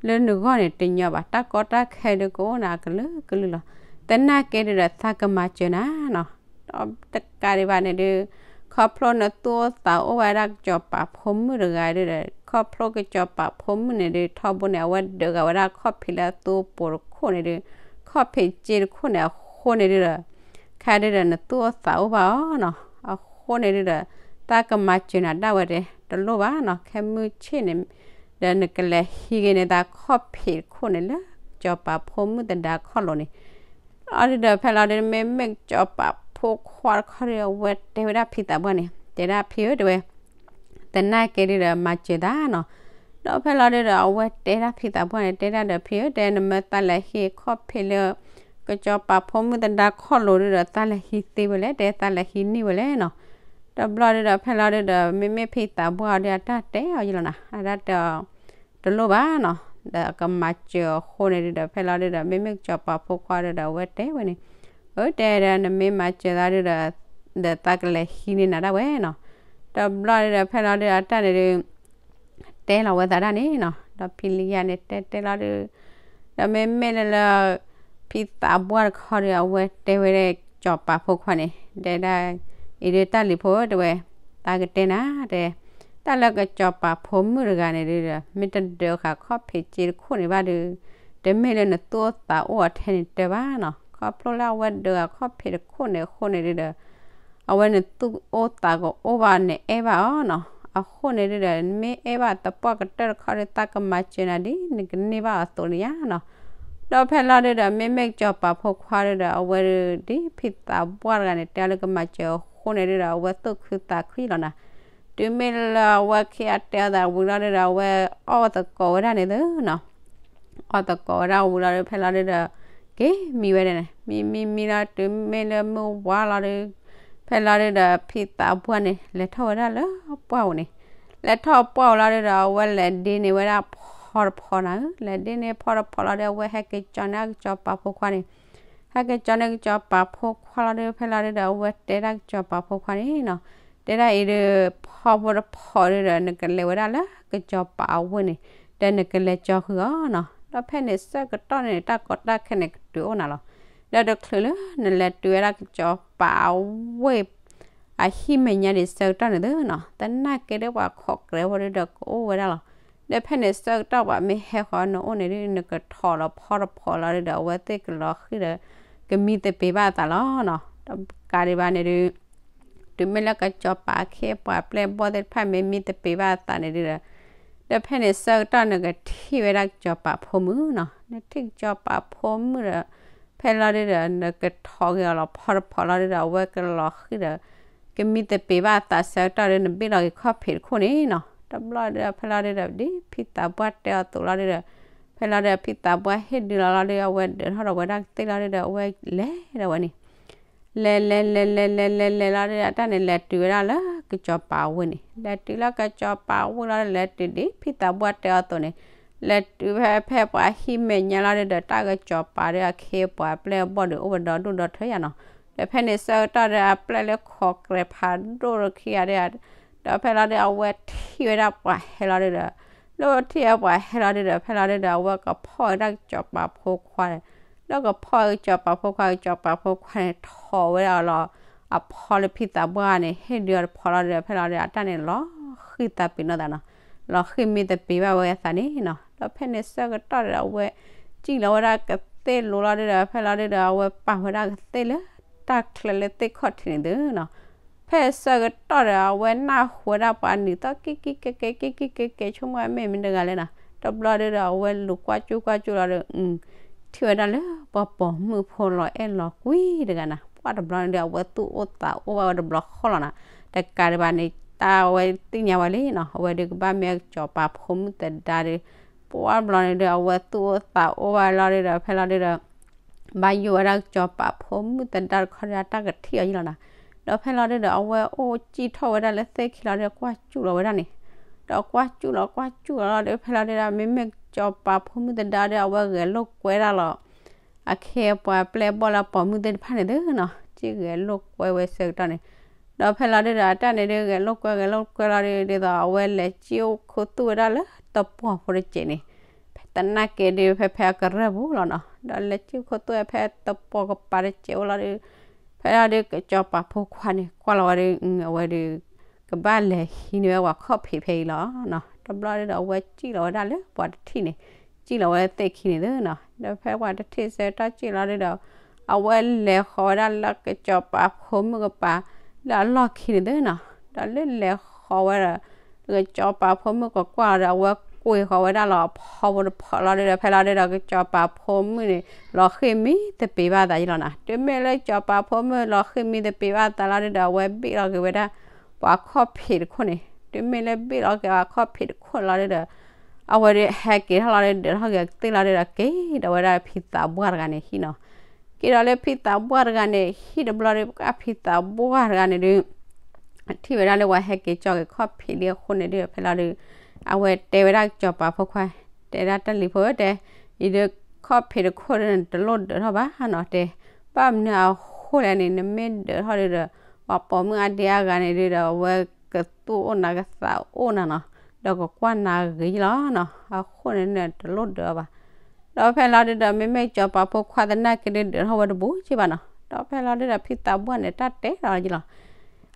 လၢနဂီၢ်န့ၣ်တညီဘၣ်, တၢ်ကီတၢ်ခဲဒုးကအိၣ်နၤကလုာ်ကလုာ်လီၤ. သနာ်က့ဒုဒီး သးကမၤစၢၤနၤနီၤ. ဒီးတကးဒံးဘၣ်န့ၣ်ဒုး ခီဖျိနသူၣ်အိၣ်သးအိၣ်ဝဲဒၣ်ကစီၤပၤဖိမုၣ်တဂၤဒုဒီး ခီဖျိကစီၤပၤဖိမုၣ်န့ၣ်ဒုး ထီဘိန့ၣ် အဝဲဒုးဂၤဝဲဒၣ်ခီၣ်ဖံးလၢအသူအပိၤတခိၣ်န့ၣ်ဒုး ခီၣ်ဖံးစ့တခိၣ်န့ၣ်အဃိန့ၣ်ဒုဒီး ခဲဒုဒီး နသူၣ်အိၣ်သးအိၣ်ဘၣ်အီၤနီၤ. အဃိန့ၣ်ဒုဒီး တၢ်ကမၤစၢၤနၤဒၣ်ဝဲတဲ တလိၣ်ဘၣ်နီၤ. ခဲမုၢ်ဆ့ၣ်န့ၣ် ဒီးနကလဲၤဟံးက့ၤန့ၣ် သးခီၣ်ဖံးတခိၣ်န့ၣ်လၢ ကစီၤပၤဖိမုၣ်သဒါခီၣ်လိၤန့ၣ် အီၤဒုဒီး ဖဲလီၤဒု မ့မ့ၢ်ကစီၤပၤဖိခွါတခီဒီး အဝဲတဲဝဲဒၣ်ဖံသးပှၢ်န့ၣ် တဲဒၣ်ဖံဧၢတဲဝဲ, သနာ်က့ဒုဒီး မၤစၢၤသးနီၤ. ဒီးဖဲလီၤဒုဒီး အဝဲတဲဒၣ်ဖံသးပှၢ်န့ၣ် တဲဒၣ်ဒီး ဖံဧၢတဲ နမ့ၢ်သးလဲၤဟံးခီၣ်ဖံးလၢ ကစီၤပၤဖိမုၣ်သဒါခီၣ်လိၤဒုဒီး သးလဲၤဟံးသ့ဝဲလဲၣ်တဲ သးလဲၤဟံးန့ၢ်ဝဲလဲၣ်နီၤ. တဘျီဒုဒီး ဖဲလီၤဒုဒီး မ့မ့ၢ်ဖံသးပှၢ်အီၤဒု အတၢ်တဲအီၤယလီၤနၤ အတၢ်တဲအီၤ တလိၣ်ဘၣ်နီၤ. ဒီးအကမၤစၢၤအဃိန့ၣ်ဒုဒီး ဖဲလီၤဒုဒီး မ့မ့ၢ်ကစီၤပၤဖိခွါဒုဒီး အဝဲတဲဝဲန့ၣ်, အၢတဲဒီး နမ့ၢ်မၤစၢၤသးဒုဒီး ဒီးသးကလဲၤဟံးန့ၢ်နၤဒၣ်ဝဲနီၤ. တဘျီဒုဒီး ဖဲလီၤဒုဒီး အတၢ်န့ၣ်ဒု တဲလီၤဝဲသးဒၣ်န့ၣ်နီၤ. ဒီးဖံလံၤယါန့ၣ် တဲတဲလီၤဒု ဒီးမ့မ့ၢ်လၢလၢ ဖံသးပှၢ်တခီဒီး အဝဲတဲဝဲဒၣ်ကစီၤပၤဖိခွါန့ၣ် တဲဒၣ် အံၤဒုတၢ်လံၤဖိတဲဝဲ, သးကတဲနၤတဲ တၢ်လၢကစီၤပၤဖိမုၣ်တဂၤန့ၣ်ဒုဒီး မ့ၢ်တဒုးဃာ်ခီၣ်ဖံးစ့တခိၣ်န့ၣ်ဘၣ်ဒု တမ့ၢ်လၢနသူၣ်အိၣ်သးအိၣ်အီၤထဲန့ၣ်တၢ်ဘၣ်နီၤ. ခီဖျိလၢအဝဲဒုးဃာ်ခီၣ်ဖံးတခိၣ်န့ၣ်အဃိန့ၣ်ဒုဒီး အဝဲနသူၣ်အိၣ်သးကအိၣ်ဘၣ်န့ၣ်အဲၣ်ဘၣ်အီၤနီၤ. အဃိန့ၣ်ဒုဒီး မ့ၢ်အဲၣ်ဘၣ်သပှၢ်ကတၢၢ်တခီဒီး သးကမၤစၢၤနၤဒ်နကန့ၢ်ဘၣ်အသိးန့ၣ်ယါနီၤ. ဒီးဖဲလီၤဒုဒီး မ့မ့ၢ်ကစီၤပၤဖိခွါဒုဒီး အဝဲဒု ဒ်ဖံသးပှၢ်တဂၤန့ၣ် တဲအီၤလၢကမၤစၢၤအဃိန့ၣ်ဒုဒီး အဝဲသူၣ်ခုသးခုလီၤနၤ. တုၤမ့ၢ်လၢအဝဲခံဂၤတဲအီၤသးဝံၤလီၤဒုဒီး အဝဲအီၣ်သကိးဝဲဒၣ်န့ၣ်သုနီၤ. အီၣ်သကိးဝဲဒၣ်ဝံၤလီၤဒု ဖဲလီၤဒုဒီး က့ၤမံဝဲဒၣ်န့ၣ် မံမံမံလီၤ တုၤမ့ၢ်လၢမုၢ်ဝါလီၤဒု ဖဲလီၤဒုဒီး ဖံသးပှၢ်န့ၣ် လဲၤထီၣ်ဝဲဒၣ်လၢပှၢ်ပူၤန့ၣ်, လဲၤထီၣ်ပှၢ်ပူၤလီၤဒုဒီး အဝဲလဲၤဒ့န့ၢ်ဝဲဒၣ်ဖီတဖီနၤဧၢ, လဲၤဒ့န့ၢ်ဖီတဖီလီၤဒု အဝဲဟဲက့ၤကၠီန့ၢ်ကစီၤပၤဖိခွါန့ၣ်, ဟဲက့ၤကၠီန့ၢ်ကစီၤပၤဖိခွါလီၤဒု ဖဲလီၤဒုဒီး အဝဲတဲဒၣ်ကစီၤပၤဖိခွါန့ၣ်နီၤ, တဲဒၣ်အံၤဒု ဖီဖိတဖီဒုဒီး နကလဲၤဝဲဒၣ်လၢကစီၤပၤအဝ့ၢ်န့ၣ် ဒီးနကလဲၤကၠီဃုာ်အီၤနီၤ. ဒီးဖဲန့ၣ်ဆၢကတီၢ်န့ၣ် တၢ်ကီတၢ်ခဲန့ၣ်ကတုၤအိၣ်နၤလီၤ. ဒီးတချုးလၢနလဲၤတုၤဝဲဒၣ်ကစီၤပၤအဝ့ၢ် အဟံၣ်မဲာ်ညါဒံးဆၢကတီၢ်န့ၣ်သုနီၤ, သနာ်က့ဒီးပှၤခိးကြၢးဝဲဒုဒီးကအိၣ်ဝဲဒၣ်လီၤ. ဒီးဖဲန့ၣ်ဆၢကတီၢ်ပှၤမ့ၢ်ဟဲဃီၤနအိၣ်န့ၣ်ဒု နကထီၣ်လီၤဖီတဖီလီၤဒုဒီး အဝဲသ့ၣ်ကလီၤဃံၤဒီး ကမံသပ့ၤဘၣ်အသးလီၤနီၤ. ဒီးကးဒံးဘၣ်န့ၣ်ဒု တုၤမ့ၢ်လၢကစီၤပၤအခ့အပှၤအပျဲၢ်အဘီၣ်သ့ၣ်တဖၣ်မ့ၢ်မံသပ့ၤဘၣ်အသးန့ၣ်ဒုဒီး ဒီးဖဲန့ၣ်ဆၢကတီၢ်နကထံၣ်ဝဲဒၣ်ကစီၤပၤဖိမုၣ်နီၤ, နထံၣ်ကစီၤပၤဖိမုၣ်ဒီး ဖဲလီၤဒုဒီး နကထီၣ်က့ၤအီၤလီၤဖီတဖီလီၤဒုဒီး အဝဲကလီၤဃံၤဒီး ကမံသပ့ၤဘၣ်အသးဆၢကတီၢ်ဒု နဘ့ၣ်လီၤက့ၤခီၣ်ဖံးတခိၣ်န့ၣ်နီၤ. တဘျီဒု ဖဲလီၤဒုဒီး ဒ်ဖံသးပှၢ်တဲအီၤအသိးလီၤဒုဒီး ဖဲလီၤဒု ဖံသးပှၢ်ဟ့ၣ်ဒုလီၤလီၤဒု အဝဲဒုးထီၣ်ဒီးဝဲဒၣ်ကသ့ၣ်လီၤဒုဒီး အဝဲလဲၤဒီးဝဲန့ၣ် လဲၤလဲၤလဲၤလဲၤလဲၤလဲၤလဲၤလီၤဒုဒီး အတၢ်န့ၣ်လဲၤတုၤဝဲဒၣ်လၢကစီၤပၤအဝ့ၢ်န့ၣ်, လဲၤတုၤလၢကစီၤပၤအဝ့ၢ်လီၤဒု လဲၤတုၤဒ်ဖံသးပှၢ်တဲအီၤအသိးန့ၣ်, လဲၤတုၤဖဲဖဲပှၤဟံၣ်မဲာ်ညါလီၤဒုဒီး တၢ်ကစီၤပၤဒီးအခ့အပှၤအပျဲၢ်အဘီၣ်ဒီး အိၣ်ဝဲဒီဒူၣ်ဒီထၢယါနီၤ. ဒီးဖဲန့ၣ်ဆၢကတီၢ်ဒီး အပျဲၢ်လၢခိးကြဲးဖးဒိၣ်တခံဂၤဒီး ဒီးဖဲလီၤဒု အဝဲထံၣ်ဝဲဒၣ်ပှၤဟဲလီၤဒုဒီး လၢထံၣ်ဝဲပှၤဟဲလီၤဒုဒီး ဖဲလီၤဒုဒီး အဝဲကဖီၣ်ဝဲဒၣ်ကစီၤပၤဖိခွါဒီး လၢကဖီၣ်ဝဲကစီၤပၤဖိခွါ ကစီၤပၤဖိခွါန့ၣ် ထီၣ်ဝဲဒၣ်အီၤလီၤ အဖီလၢဖံသးပှၢ်န့ၣ် ဟ့ၣ်ဒုအီၤတဖီလီၤဒုဒီး ဖဲလီၤဒု အတၢ်န့ၣ်လီၤဃံၤသးပ့ၤနီၣ်သးနီၤ, လီၤဃံၤမံသပ့ၤဘၣ်ဝဲအသးန့ၣ်နီၤ. ဒီးဖဲန့ၣ်ဆၢကတီၢ်ဒီး အဝဲစံၣ်လီၤဝဲဒၣ်ကသ့ၣ်လိၤလီၤဒုဒီး ဖဲလီၤဒုဒီး အဝဲပာ်ဝဲဒၣ်ကသ့ၣ်လၢတၢ်ချၢလၢသ့ၣ်ခီၣ်ထံးန့ၣ်သုနီၤ. ဖဲဆၢကတီၢ်ဒီး အဝဲနၢ်ဟူဝဲဒၣ်ပှၤနံၤသီၣ်က့ၤက့ၤကဲကဲက့ၤက့ၤကဲကဲ ဆိကမိၣ်မ့ၢ်မ့ၢ်တဂၤလဲၣ်နီၤ. တဘျီဒုဒီး အဝဲလူၤကွၢ်ကၠူကွၢ်ကၠူလီၤဒု ထံၣ်ဝဲဒၣ်လၢပှၤပိာ်မုၣ်ဖိလီၤအဲၣ်လီၤကွံတဂၤနီၤ. ပှၢ်တဘျီန့ၣ်ဒီး အဝဲသူၣ်အိၣ်သးအိၣ်ဘၣ်ဝဲတဘျီဃီလီၤနီၤ. တကးဒံးဘၣ်န့ၣ် တၢ်အဝဲသ့ၣ်ညါဝဲလံနီၤ, အဝဲဒုးကဘၣ်မ့ၢ်အကစီၤပၤဖိမုၣ်သဒါဒု, ပှၢ်တဘျီန့ၣ်ဒီး အဝဲသူၣ်အိၣ်သးအိၣ်ဘၣ်လီၤဒုဒီး ဖဲလီၤဒုဒီး ဘၣ်ယိၣ်ဝဲဒၣ်ကစီၤပၤဖိမုၣ်သဒါတခီဒီး အတၢ်ကထံၣ်အီၤယံလီၤနီၤ. ဒီးဖဲလီၤဒုဒီး အဝဲအိၣ်စံၣ်ထီၣ်ဝဲဒၣ်လၢသ့ၣ်ခံလီၤဒီး ကွၢ်စူၣ်လီၤဝဲဒၣ်န့ၣ်, ဒီးကွၢ်စူၣ်လီၤ ကွၢ်စူၣ်လီၤလီၤဒီး ဖဲလီၤဒုဒီး မ့မ့ၢ်ကစီၤပၤဖိမုၣ်သဒါဒီး အဝဲဂဲၤလိာ်ကွဲဒၣ်လီၤ အခ့အပှၤပျဲၢ်ဘီၣ်လၢပိာ်မုၣ်သ့ၣ်တဖၣ်န့ၣ်သုနီၤ, စံၣ်ဂဲၤလိာ်ကွဲဝဲဆၢကတီၢ်န့ၣ်, ဒီးဖဲလီၤဒုဒီး အတၢ်န့ၣ်ဒုး ဂဲၤလိာ်ကွဲ ဂဲၤလိာ်ကွဲလီၤဒု ဒ်သိးအဝဲလဲၤစံၣ်အိၣ်ခူသူၣ်ဝဲဒၣ်လၢတပှီၢ်ဖိတစဲးန့ၣ်, သနာ်က့ဒုး ဖဲဖဲအကရၢၢ်ပူၤလီၤနီၤ, ဒီးလဲၤစံၣ်အိၣ်ခူသူၣ်ဝဲဖဲတပှီၢ်ကပၤတစဲးအိၣ်လီၤဒု ဖဲလီၤဒု ကစီၤပၤဖိခွါန့ၣ် ကွၢ်လီၤဝဲဒု အဝဲဒုး ကဘၣ်လဲၤဟံးန့ၢ်ဝဲပှၤခီၣ်ဖံးဖဲအံၤလီၤနီၤ, တဘျီဒုဒီး အဝဲစံၣ်လီၤဝဲဒၣ်လၢပှၤတထံၣ်န့ၣ်, စံၣ်လီၤဝဲသ့ၣ်ခံန့ၣ်သုနီၤ, ဒီးဖဲပှၤတထံၣ်ဆၢကတီၢ်စံၣ်လီၤဒုဒီး အဝဲလဲၤဃီၤဝဲဒၣ်လၢကစီၤပၤဖိမုၣ်ကပၤ လၢအလီၢ်ခံန့ၣ်သုနီၤ, ဒီးလၢလဲၤဃီၤဝဲဒီး ကစီၤပၤဖိမုၣ်ကကွၢ်လီၤဒီး အဝဲကွံာ်ဃီၤဝဲဒၣ်လီၤဖီဖိတဖီလီၤဒုဒီး ဖဲလီၤဒုဒီး ကစီၤပၤဖိမုၣ်န့ၣ် လီၤဃံၢ်မံသပ့ၤဘၣ်သးယလီၤနီၤ, တုၤမ့ၢ်လၢကစီၤပၤဖိမုၣ် လီၤဃံၢ်မံသပ့ၤဘၣ်သးလီၤဒုဒီး အဝဲဘ့ၣ်လီၤက့ၤဝဲဒၣ် ပှၤခီၣ်ဖံးတခိၣ်န့ၣ်, တုၤမ့ၢ်လၢဘ့ၣ်လီၤက့ၤပှၤခီၣ်ဖံးတခိၣ်လီၤဒုဒီး အဝဲဒုးဟဲက့ၤထီၣ်လီၤဒု ဒၢးထီၣ်က့ၤကသ့ၣ်လီၤဒုဒီး က့ၤဒီးဝဲဒၣ်ဖံသးပှၢ်တဂၤန့ၣ်ဟံၣ်နီၤ, က့ၤဒီးလၢဖံသးပှၢ်တဂၤန့ၣ်ဟံၣ်တဘျီဒု ပှၤဖံသးပှၢ်တဂၤန့ၣ်ဒုး ထံၣ်ဝဲဒၣ်လၢပှၤဟဲက့ၤကၠီက့ၤခီၣ်ဖံးလံအဃိန့ၣ်ဒုး ဖဲလီၤဒုး အဝဲတဲဝဲဒၣ်ကစီၤပၤဖိခွါ, တဲဒၣ်တၢ်လံၤဖိဧၢတဲ, အံၤဒုးခီၣ်ဖံးတခိၣ်ဒုန့ၣ် တလိၣ်ဒၢးထီၣ်ဘၣ်နီၤတဲ, ဘၣ်မနုၤအဃိလဲၣ်န့ၣ် နမ့ၢ်ဒၢးထီၣ်ဒုဒီး ပှၤပိာ်မုၣ်အါဒံအါဂၤန့ၣ်ဒုဒီး အဝဲကသူၣ်အိၣ်နၤကသးအိၣ်နၤနီၤ, ဒီးကကွၢ်နၤဂ့ၤလီၤနီၤ, အဃိန့ၣ်န့ၣ် တလိၣ်ဒၢးအီၤဘၣ်. ဒီးဖဲလီၤဒုဒီး မ့မ့ၢ်ကစီၤပၤဖိခွါသနာ်က့ဒုး ဒၢးထီၣ်ဝဲတဘူးက့ဘၣ်နီၤ, ဒီးဖဲလီၤဒုဒီး ဖံသးပှၢ်န့ၣ် တၢ်တဲဒီးယလီၤ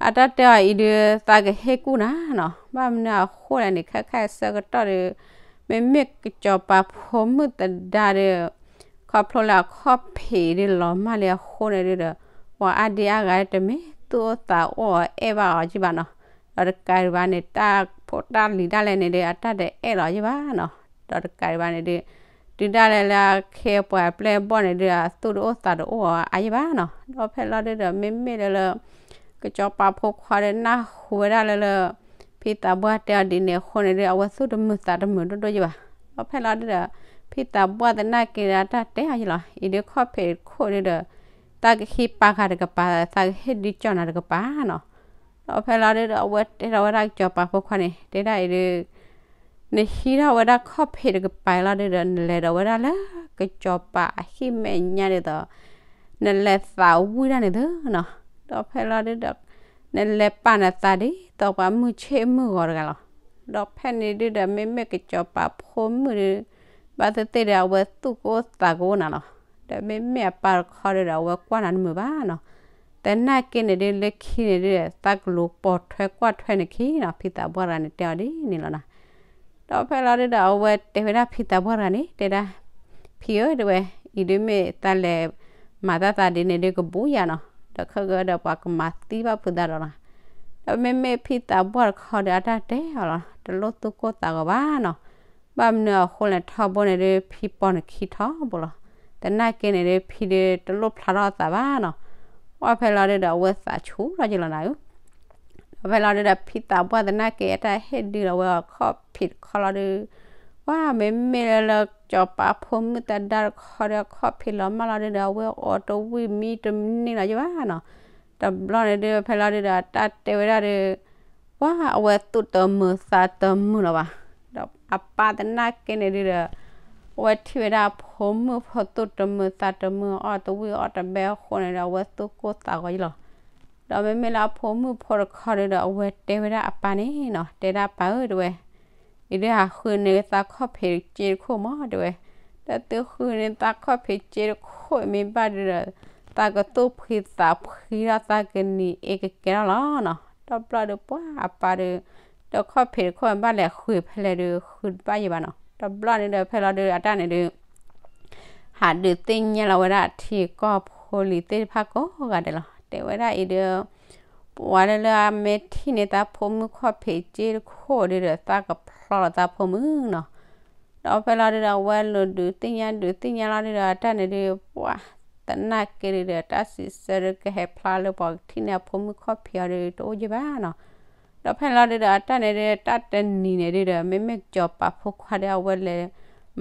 အတၢ်တဲအီၤအံၤဒုး သးကဟ့ၣ်ကူၣ်နၤနီၤ, ဘၣ်မနုၤအဃိလဲၣ်န့ၣ် ခဲခါအဆၢကတီၢ်ဒုး မ့မ့ၢ်ကစီၤပၤဖိမုၣ်သဒါဒီး ခီဖျိလၢအခီၣ်ဖံးဒုးလီၤမၢ်လံအဃိန့ၣ်ဒုဒီး ပှၤအါဒံအါဂၤတမ့ၢ်သူၣ်အိၣ်သးအိၣ်အဲၣ်ဘၣ်အီၤက့ဘၣ်နီၤ, ဒီးတကးဒံးဘၣ်န့ၣ် တၢ်ဖိတၢ်လံၤဒၣ်လဲာ်န့ၣ်ဒုး အတၢ်တအဲၣ်လီၤက့ဘၣ်နီၤ, ဒီးတကးဒံးဘၣ်န့ၣ်ဒုး တုၤဒၣ်လဲာ်လၢအခ့အပှၤပျဲၢ်ဘီၣ်န့ၣ်ဒုး အသူၣ်တအိၣ်သးတအိၣ်အါက့ဘၣ်နီၤ, ဒီးဖဲလီၤဒုဒီး မ့မ့ၢ်လၢလၢ ကစီၤပၤဖိခွါဒီးနၢ်ဟူဝဲဒၣ်လၢလၢ ဖံသးပှၢ်တဲအီၤဒ်န့ၣ်အဃိန့ၣ်ဒုး အဝဲသူၣ်တမုာ်သးတမုာ်ဒိၣ်ဒိၣ်ယဘၣ်. ဒီးဖဲလီၤဒုဒီး ဖံသးပှၢ်သနာ်က့ဒီး အတၢ်တဲအီၤယလီၤ အံၤဒုးခီၣ်ဖံးတခိၣ်ဒုဒီး သးကဟံးပာ်ဃာ်တကပၤ သးကဟ့ၣ်ဒုးကၠီၣ်နၤတကပၤနီၤ. ဒီးဖဲလီၤဒုဒီး အဝဲတဲထီၣ်ဝဲဒၣ်ကစီၤပၤဖိခွါန့ၣ် တဲဒၣ်အံၤဒုး နဟံးထီၣ်ဝဲဒၣ်ခီၣ်ဖံးတကပၤလီၤဒုဒီး နလဲၤဒီးဝဲဒၣ်လၢကစီၤပၤအဟံၣ်မဲာ်ညါဒ်သိး နလဲၤသးဝံၣ်ဒၣ်န့ၣ်သုနီၤ. ဒီးဖဲလီၤဒုဒီး နလဲၤပာ်နသးဒ်သိးပှၤမုၢ်ဆ့ၣ်မုၢ်ဂီၤတဂၤလီၤ. ဒီးဖဲန့ၣ်ဒုဒီး မ့မ့ၢ်ကစီၤပၤဖိမုၣ်ဒု ဘၣ်သ့ၣ်သ့ၣ်ဒီး အဝဲသူၣ်ကအိၣ်သးကအိၣ်နၤလီၤ. ဒီးမ့မ့ၢ်အပၢ်တခီဒုဒီး အဝဲကွၢ်နၤတမုာ်ဘၣ်နီၤ. သနာ်က့န့ၣ်ဒု လၢခံန့ၣ်ဒု သးကလူၤပိာ်ထွဲကွၢ်ထွဲနခံနီၤ ဖံသးပှၢ်တဂၤန့ၣ်တဲအီၤဒ်န့ၣ်လီၤနီၤ. ဒီးဖဲလီၤဒုဒီး အဝဲတဲဝဲဒၣ်ဖံသးပှၢ်တဂၤန့ၣ် တဲဒၣ် ဖံဧၢ တဲဝဲ အံၤဒုမ့ၢ်တၢ်လဲၤမၤတၢ်သးဒ်န့ၣ်ဒုကဘူးယၤနီၤ, ဒီးခဲကဒီးပှၤကမၤသံဘၣ်ဖုးသးဒီးနီၤ. ဒီးမ့မ့ၢ်ဖံသးပှၢ်တခီဒီး အတၢ်တဲအီၤလီၤ တလိၣ်သူၣ်ကိၢ်သးဂီၤဘၣ်နီၤ. ဘၣ်မနုၤအဃိလဲၣ် ထီဘိန့ၣ်ဒု ဖံပိာ်နခံထီဘိလီၤ. သနာ်က့န့ၣ်ဒု ဖံဒုတလိၣ်ဖျါထီၣ်အသးဘၣ်နီၤ. ပှၢ်ဖဲလီၤဒုဒီး အဝဲသးဆူၣ်လီၤက့ၤလီၤနၤဧၢ ဒီးဖဲလီၤဒုဒီး ဖံသးပှၢ်သနာ်က့ အတၢ်ဟ့ၣ်ဒုလီၤဝဲအခီၣ်ဖံးတခီလီၤဒု ပှၢ်မ့မ့ၢ်လၢလၢကစီၤပၤဖိမုၣ်သဒါတခီဒီး အခီၣ်ဖံးလီၤမၢ်လီၤဒုဒီး အဝဲအီၣ်တဝံၣ်မံတန့ၢ်လီၤယဘၣ်နီၤ. တဘျီန့ၣ်ဒု ဖဲလီၤဒုဒီး အတၢ်တဲဝဲဒၣ်ဒု ပှၢ်အဝဲသူၣ်တမုာ်သးတမုာ်လီၤဘၣ်. ဒီးအပၢ်သနာ်က့န့ၣ်ဒုဒီး အဝဲထံၣ်ဝဲဒၣ်အဖိမုၣ်ဖိသူၣ်တမုာ်သးတမုာ် အီၣ်တဝံၣ်အီၣ်တဘဲအဃိန့ၣ်ဒီး အဝဲသူၣ်ကိၢ်သးဂီၤယလီၤ. ဒီးမ့မ့ၢ်လၢအဖိမုၣ်ဖိတခီဒုဒီး အဝဲတဲဝဲဒၣ်အပၢ်န့ၣ်နီၤ တဲဒၣ်ပၢ်ဧၢ တဲဝဲ အံၤဒုဟးဃုန့ၢ်သးခီၣ်ဖံးစ့တခိၣ်မး တဲဝဲ, ဒီးသုဃုန့ၢ်သးခီၣ်ဖံးစ့တခိၣ်မ့ၢ်ဘၣ်ဒုဒီး သးကသူၣ်ဖှံသးဖှံဒီးသးကနံၤအ့ကကဲထီၣ်လီၤနီၤ. ဒီးဘျီဒုပှၢ်အပၢ်ဒု ဒီးခီၣ်ဖံးတခိၣ်ဘၣ်လဲၤဃုဖဲလဲၣ်ဒုဃုတဘၣ်ယံၤဘၣ်နီၤ. ဒီးဘျီန့ၣ်ဒီးဖဲလီၤဒုအတၢ်န့ၣ်ဒု ဟးဒုးသ့ၣ်ညါလီၤဝဲဒၣ်အထံအကီၢ်ဖိလံၤသ့ၣ်တဖၣ်ကိးဂၤဒဲးလီၤ. တဲဝဲဒၣ်အံၤဒု ပှၤလၢလၢအမ့ၢ်ထံၣ်န့ၢ်သးဖိမုၣ်ခီၣ်ဖံးစ့တခိၣ်ဒုဒီး သးကဖျီလီၤသးဖိမုၣ်နီၤ. ဒီးဖဲလီၤဒုဒီး အဝဲလူၤဒုးသ့ၣ်ညါဒုးသ့ၣ်ညါလီၤဒုဒီး အတၢ်န့ၣ်ဒု ပှၤသနာ်က့ဒုဒီး တၢ်စံးဆၢဒုကဟဲဖျါလၢပှၤကထံၣ်န့ၢ်အဖိမုၣ်ခီၣ်ဖံးအီၤဒုတအိၣ်ယံၤဘၣ်နီၤ. ဒီးဖဲလီၤဒုဒီး အတၢ်န့ၣ်ဒု တၢ်တနံၤန့ၣ်ဒုဒီး မ့မ့ၢ်ကစီၤပၤဖိခွါဒီး အဝဲလဲၤ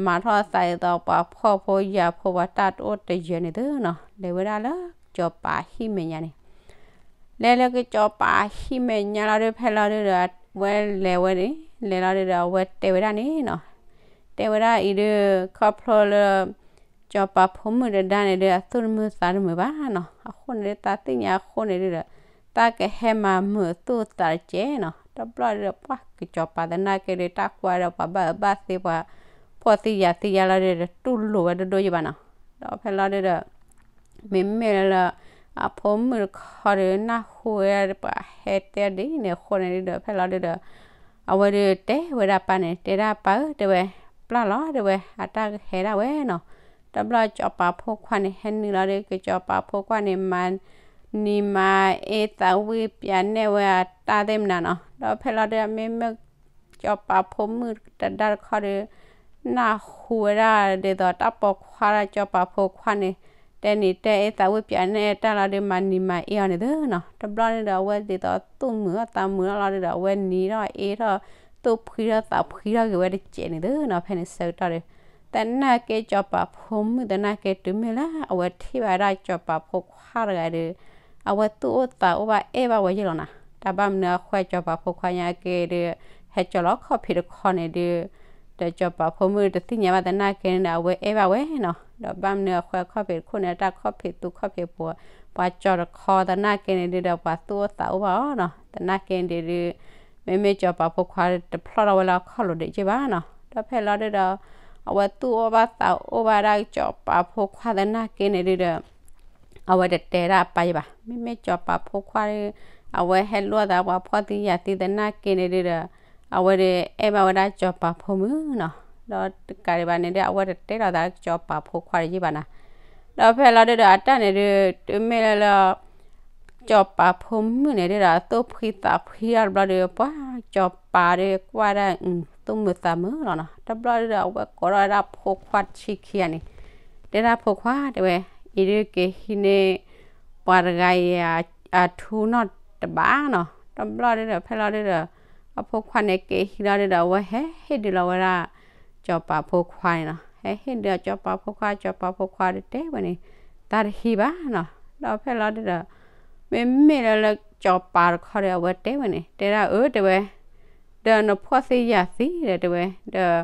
မၤထီၣ်အသးဒ်သိးပှၤဖှီၣ်ဖိယာ်ဖိပှၤတၢ်တအိၣ်တယၢၤန့ၣ်သုနီၤ. လဲၤဝဲဒၣ်လၢကစီၤပၤဟံၣ်မဲာ်ညါန့ၣ် လဲၤလၢကစီၤပၤဟံၣ်မဲာ်ညါလီၤဒုး ဖဲလီၤဒုးဒီး အဝဲလဲၤဝဲန့ၣ် လဲၤလီၤဒုးဒီး အဝဲတဲဝဲဒၣ်န့ၣ်နီၤ, တဲဝဲဒၣ်အံၤဒုး ခီဖျိလၢ စီၤပၤဖိမုၣ်တဒါန့ၣ်ဒုး အသူၣ်တမုာ်သးတမုာ်ဘၣ်နီၤ, အဃိန့ၣ်ဒုး သးသ့ၣ်ညါအဃိန့ၣ်ဒုးဒီး သးကဟဲမၤမုာ်သူၣ်သးတကဲးနီၤ, တဘျီဒုးဒီး ပှၢ်ကစီၤပၤသနာ်က့ဒုး တၢ်ကွၢ်ဒီးပှၤဘၣ်အၢဘၣ်သီ ပှၤဖှီၣ်သံယာ်သံယါလီၤဒုးဒီး တူၢ်လိာ်ဝဲဒိၣ်ဒိၣ်ယံၤဘၣ်နီၤ, ဒီးဖဲလီၤဒုးဒီး မ့မ့ၢ်လၢလၢ အဖိမုၣ်တခီဒီး နၢ်ဟူဝဲဒၣ်ပှၤဟဲတဲဒ်န့ၣ်အဃိန့ၣ်ဒုးဒီး ဖဲလီၤဒုးဒီး အဝဲဒုးတဲဝဲဒၣ်ပၢ်န့ၣ် တဲဒၣ်ပၢ်ဧၢ တဲဝဲ ပျၢ်လီၤ တဲဝဲ အတၢ်ကဟဲဒၣ်ဝဲနီၤ, တဘျီစီၤပၤဖိခွါန့ၣ် ဟဲနုာ်လီၤဒုး ကစီၤပၤဖိခွါန့ၣ် မၤနံၤမၤအ့သးဝံၣ်ပၠးနဲၣ်ဝဲအတၢ်သ့ၣ်မနုၤနီၤ, ဒီးဖဲလီၤဒုး မ့မ့ၢ် စီၤပၤဖိမုၣ်တဒါတခီဒီး နၢ်ဟူဝဲဒၣ်ဒ်သိးတၢ်ပိာ်ခွါဒၣ် စီၤပၤဖိခွါန့ၣ် တဲနံၤတဲအ့သးဝံၣ်ပၠးနဲၣ်တၢ်လီၤဒုး မၤနံၤမၤအ့အီၤန့ၣ်သုနီၤ, တဘျီန့ၣ်ဒီး အဝဲဒ်သိးသူၣ်မုာ်ထီၣ်သးမုာ်ထီၣ်လီၤဒုးဒီး အဝဲနံၤထီၣ်အ့ထီၣ် သူၣ်ဖှံထီၣ်သးဖှံထီၣ်က့ၤဝဲတစဲးန့ၣ်သုနီၤ, ဖဲန့ၣ်ဆၢကတီၢ်ဒီး သနာ်က့စီၤပၤဖိမုၣ်သနာ်က့တုၤမ့ၢ်လၢ အဝဲထံၣ်ဘၣ်ဒၣ်စီၤပၤဖိခွါတဂၤဒီး အဝဲသူၣ်အိၣ်သးအိၣ်ဘၣ်အဲၣ်ဘၣ်ဝဲယ့ၢ်လီၤနီၤ, တၢ်ဘၣ်မနုၤအဃိ စီၤပၤဖိခွါညါက့ဒီး ဟဲကၠီလီၤခီၣ်ဖံးတခီန့ၣ်ဒုး ဒီးစီၤပၤဖိမုၣ်တသ့ၣ်ညါဘၣ်သနာ်က့န့ၣ်ဒီး အဝဲအဲၣ်ဘၣ်ဝဲနီၤ, ဒီးဘၣ်မနုၤအဃိခီၣ်ဖံးတခိၣ်န့ၣ် တၢ်ခီၣ်ဖံးသူခီၣ်ဖံးပှၤ ပှၤကၠီတခီသနာ်က့န့ၣ်ဒုးဒီး ပှၤသူၣ်အိၣ်သးအိၣ်ဘၣ်အီၤနီၤ, သနာ်က့န့ၣ်ဒုး မ့မ့ၢ်စီၤပၤဖိခွါတဖျီၣ်ထီၣ်ဝဲလၢအခီၣ်လိၤဒံးက့ဘၣ်နီၤ, ဒီးဖဲလီၤဒုးဒီး အဝဲသူၣ်အိၣ်ဘၣ်သးအိၣ်ဘၣ်ဒၣ်စီၤပၤဖိခွါသနာ်က့န့ၣ်ဒုးဒီး အဝဲတတဲဒၣ်အပၢ်ယံၤဘၣ်, မ့မ့ၢ်စီၤပၤဖိခွါဒီး အဝဲဟဲလိာ်သးပှၤဖှီၣ်သံယာ်သံသနာ်က့န့ၣ်ဒုးဒီး အဝဲဒုးအဲၣ်ဘၣ်ဝဲဒၣ်စီၤပၤဖိမုၣ်နီၤ, ဒီးတကးဒံးဘၣ်န့ၣ်ဒုး အဝဲတတဲလီၤသးလၢစီၤပၤဖိခွါတယံၤဘၣ်နီၤ, ဒီးဖဲလီၤဒုးဒီး အတၢ်န့ၣ်ဒုး တုၤမ့ၢ်လၢလၢ စီၤပၤဖိမုၣ်န့ၣ်ဒုးဒီး သူၣ်ဖှံသးဖှံထီၣ်တဘျီဒီး ပှၤစီၤပၤဒီးကွၢ်ဒၣ် သူၣ်မုာ်သးမုာ်လီၤနီၤ, တဘျီဒုးဒီး အဝဲကိးထီၣ်ဝဲဒၣ်ဖိခွါတဆံခံဂၤန့ၣ် တဲဒၣ်ဖိခွါတဲဝဲ အံၤဒုးက့ၤဟံးန့ၢ် ပှၤတဂၤအံၤ အထူနီၢ်တဘၣ်နီၤ, တဘျီဒုးဒီး ဖဲလီၤဒုးဒီး အဖိခွါန့ၣ် က့ၤဟံးလီၤဒုးဒီး အဝဲဟဲဟ့ၣ်ဒုးလီၤဝဲဒၣ် စီၤပၤဖိခွါန့ၣ်နီၤ, ဟဲဟ့ၣ်ဒုးအစီၤပၤဖိခွါ စီၤပၤဖိခွါဒုးတဲဝဲန့ၣ် သးတဟံးဘၣ်နီၤ, ဒီးဖဲလီၤဒုးဒီး မ့မ့ၢ်လၢလၢစီၤပၤတခီဒီး အဝဲတဲဝဲန့ၣ် တဲဒၣ်အၢ တဲဝဲ ဒီးနဖှီၣ်သံယာ်သံဒီးတဲဝဲ ဒီး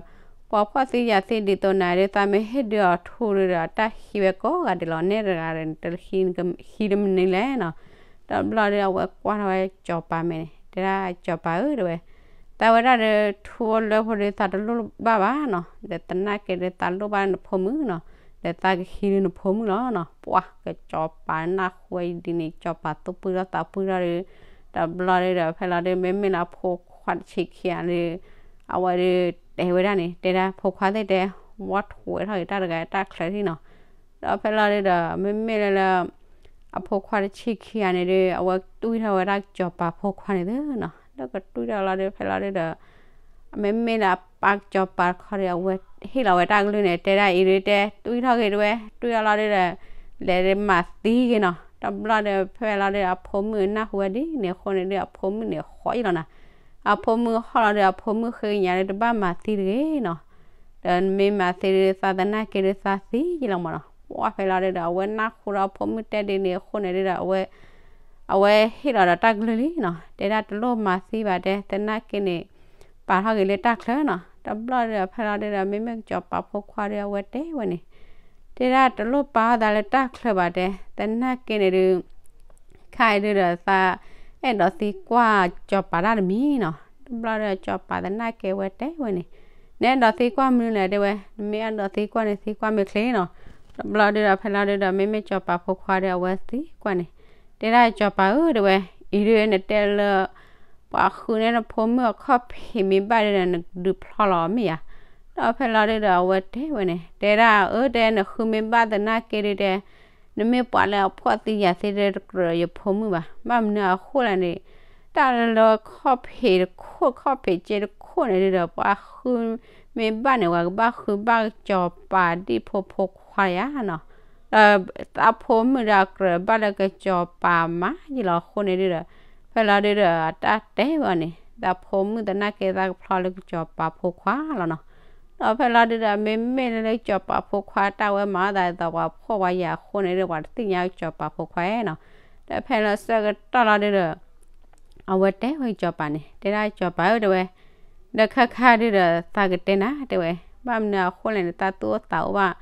ပှၤဖှီၣ်သံယာ်သံဒ်သိးနၤဒီး သးမ့ၢ်ဟ့ၣ်ဒုးအီၤထူဒုးဒီး အတၢ်ဟံးဝဲကိးဂၤဒဲးလီၤ, နဲတဂၤဒီး နတဟံး နကဟံးတမနုၤလဲၣ်နီၤ, ဒီးဘျီဒုးအဝဲကွၢ်ထီၣ်ဝဲစီၤပၤမဲာ်န့ၣ် တဲဒၣ်စီၤပၤဧၢ တဲဝဲ သးဝဲဒၣ်ဒီး ထူအိၣ်လၢဖိဒီး သးတလိၣ်ဘၣ်ဘၣ်နီၤ, ဒီးသနာ်က့ဒီး သးလိၣ်ဘၣ်နဖိမုၣ်နီၤ, ဒီးသးကဟံးဒုးနဖိမုၣ်လီၤနီၤ, ပှၤကစီၤပၤနၢ်ဟူဝဲဒ်န့ၣ် စီၤပၤသူၣ်ပှံၢ်ထီၣ်သးပှံၢ်ထီၣ်ဒီး ဒီးဘျီဒုးဒီး ဖဲလီၤဒုး မ့မ့ၢ်လၢအဖိခွါတဆံခံဂၤဒီး အဝဲဒုးတဲဝဲဒၣ်န့ၣ် တဲဒၣ်ဖိခွါသ့ၣ်တဲ ဝဲထိးဝဲထီၣ်ဂ့ၤတၢ်တဂၤတၢ်ချၢထံၣ်နီၤ, ဒီးဖဲလီၤဒုးဒီး မ့မ့ၢ်လၢလၢ အဖိခွါတဆံခံဂၤန့ၣ်ဒုး အဝဲတွံၢ်ထီၣ်ဝဲဒၣ်စီၤပၤဖိခွါန့ၣ်သုနီၤ, ဒီးကတွံၢ်ထီၣ်လီၤဒုး ဖဲလီၤဒုးဒီး မ့မ့ၢ်လၢအပၢ်စီၤပၤတခီဒီး အဝဲဟ့ၣ်လီၤဝဲတၢ်ကလုၢ်န့ၣ် တဲဒၣ်အံၤဒုးတဲ တွံၢ်ထီၣ်ဂ့ၤတဲဝဲ တွံၢ်ထီၣ်လီၤဒုးဒီး လဲၤမၤသံဂ့ၤနီၤ, ဒီးဘျီဒုး ဖဲလီၤဒုး အဖိမုၣ်နၢ်ဟူဝဲဒ်န့ၣ်အဃိန့ၣ်ဒုး အဖိမုၣ်န့ၣ်ဟီၣ်ယံၤလီၤနီၤ, အဖိမုၣ်ဟီၣ်လီၤဒုး အဖိမုၣ်ဃ့ကညးဒုး တဘၣ်မၤသံတဂ့ၤနီၤ, ဒီးမ့ၢ်မၤသံဒုး သးသနာ်က့ဒုးသးသံယံၤလီၤမးနီၤ, ပှၢ်ဖဲလီၤဒုးဒီး အဝဲနၢ်ဟူဒီးအဖိမုၣ်တဲဒ်န့ၣ်အဃိန့ၣ်ဒုးဒီး အဝဲ အဝဲဟ့ၣ်လီၤဒီးတၢ်ကလုၢ်လံနီၤ, တဲဒၣ်တလိၣ်မၤသံဘၣ်တဲ သနာ်က့န့ၣ် ပာ်ထီၣ်က့ၤလၢတၢ်ချၢနီၤ, ဒီးဘျီဒုးဒီး ဖဲလီၤဒုးဒီး မ့မ့ၢ်စီၤပၤဖိခွါဒုး အဝဲတဲဝဲန့ၣ် တဲဒၣ်တလိၣ်ပာ်ထီၣ်သးလၢတၢ်ချၢဘၣ်တဲ သနာ်က့န့ၣ်ဒုး ခါအံၤဒုးဒီးသး အဲၣ်ဒိးသံကွၢ်စီၤပၤတၢ်တမံၤနီၤ, တဘျီဒီးစီၤပၤသနာ်က့ဝဲတဲဝဲန့ၣ် နအဲၣ်ဒိးသံကွၢ်မနုၤလဲၣ်တဲဝဲ, နမ့ၢ်အဲၣ်ဒိးသံကွၢ်န့ၣ် သံကွၢ်မ့ၢ်ချ့နီၤ, တဘျီဒုးဒီးဖဲလီၤဒုးဒီး မ့မ့ၢ်စီၤပၤဖိခွါဒီး အဝဲသံကွၢ်န့ၣ် တဲဒၣ်စီၤပၤဧၢတဲဝဲ, အံၤဒုးနတဲလၢ ပှၤဃုန့ၢ်နဖိမုၣ်အခီၣ်ဖံးမ့ၢ်ဘၣ်ဒုးဒီး နဒုးဖျီလီၤမ့ၢ်ဧါ, ဒီးဖဲလီၤဒုးဒီး အဝဲတဲဝဲန့ၣ် တဲဒၣ်အၢ တဲနဃုမ့ၢ်ဘၣ်သနာ်က့ဒုးတဲ နမ့ၢ်ပှၤလၢအဖှီၣ်သံယာ်သံဒီး တကြၢးယဖိမုၣ်ဘၣ်, ဘၣ်မနုၤအဃိလဲၣ်န့ၣ် တၢ်လၢခီၣ်ဖံးတခိၣ် ခီၣ်ဖံးစ့တခိၣ်န့ၣ်ဒုးဒီး ပှၤဃုမ့ၢ်ဘၣ်န့ၣ် ပှၤကဘၣ်ဃုဘၣ်ကစီၤပၤဒ်ဖိဖိခွါယါနီၤ, ဒီးသးဖိမုၣ်ဒီးအကြၢးဘၣ်လၢကစီၤပၤမးယံၤလီၤအဃိန့ၣ်ဒုးဒီး ဖဲလီၤဒုးဒီး အတၢ်တဲဝဲန့ၣ် သးဖိမုၣ်သနာ်က့ သးကဖျီလၢကစီၤပၤဖိခွါလီၤနီၤ, ဒီးဖဲလီၤဒုးဒီး မ့မ့ၢ်လၢကစီၤပၤဖိခွါ တၢ်ဝဲမၤအသးဒ်သိးပှၤဖှီၣ်ပှၤယာ်အဃိန့ၣ်ဒုး ပှၤတသ့ၣ်ညါကစီၤပၤဖိခွါနီၤ, ဒီးဖဲလီၤဆၢကတီၢ်လီၤဒုဒီး အဝဲတဲဝဲကစီၤပၤန့ၣ် တဲဒၣ်ကစီၤပၤဧၢ တဲဝဲ, ဒီးခါခါဒုဒီး သးကတဲနၤ တဲဝဲ, ဘၣ်မနုၤအဃိလဲၣ်န့ၣ် သးသူၣ်အိၣ်သးအိၣ်ဘၣ်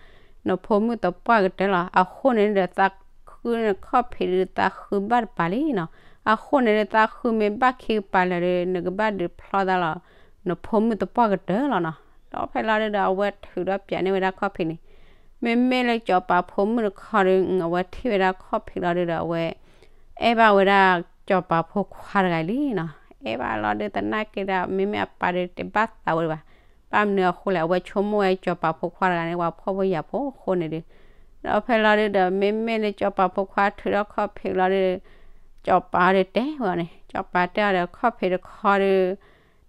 နဖိမုၣ်သပှၢ်ကတၢၢ်လီၤ. အဃိန့ၣ်ဒီး သးဃုနခီၣ်ဖံးဒုး သးဃုဘၣ်တပၤလံနီၤ. အဃိန့ၣ်ဒီး သးဃုမ့ၢ်ဘၣ်ခံကပၤလၢာ်ဒီး နကဘၣ်ဒုးဖျီသးလီၤ နဖိမုၣ်သပှၢ်ကတၢၢ်လီၤနီၤ. ဒီးဖဲလီၤဒုဒီး အဝဲထုးဒီးပၠးန့ၢ်ဝဲဒၣ်ခီၣ်ဖံးန့ၣ်, မ့မ့ၢ်လၢကစီၤပၤဖိမုၣ်တခီဒီး အဝဲထံၣ်ဝဲဒၣ်ခီၣ်ဖံးလီၤဒုဒီး အဝဲ အဲၣ်ဘၣ်ဝဲဒၣ်ကစီၤပၤဖိခွါတဂၤအံၤလံနီၤ. အဲၣ်ဘၣ်လီၤဒု သနာ်က့ဒီး မ့မ့ၢ်အပၢ်ဒီး တဘၣ်သးဝဲဒံးဘၣ်. ဘၣ်မနုၤအဃိလဲၣ် အဝဲဆိကမိၣ်ဝဲကစီၤပၤဖိခွါတဂၤန့ၣ် ပှၤဖှီၣ်ဖိယာ်ဖိအဃိန့ၣ်ဒု, ဒီးဖဲလီၤဒုဒီး မ့မ့ၢ်လၢကစီၤပၤဖိခွါထုးထီၣ်ခီၣ်ဖံးလီၤဒု ကစီၤပၤဒီးတဲဝဲအီၤန့ၣ်, ကစီၤပၤတဲအီၤဒီး ခီၣ်ဖံးတခီဒီး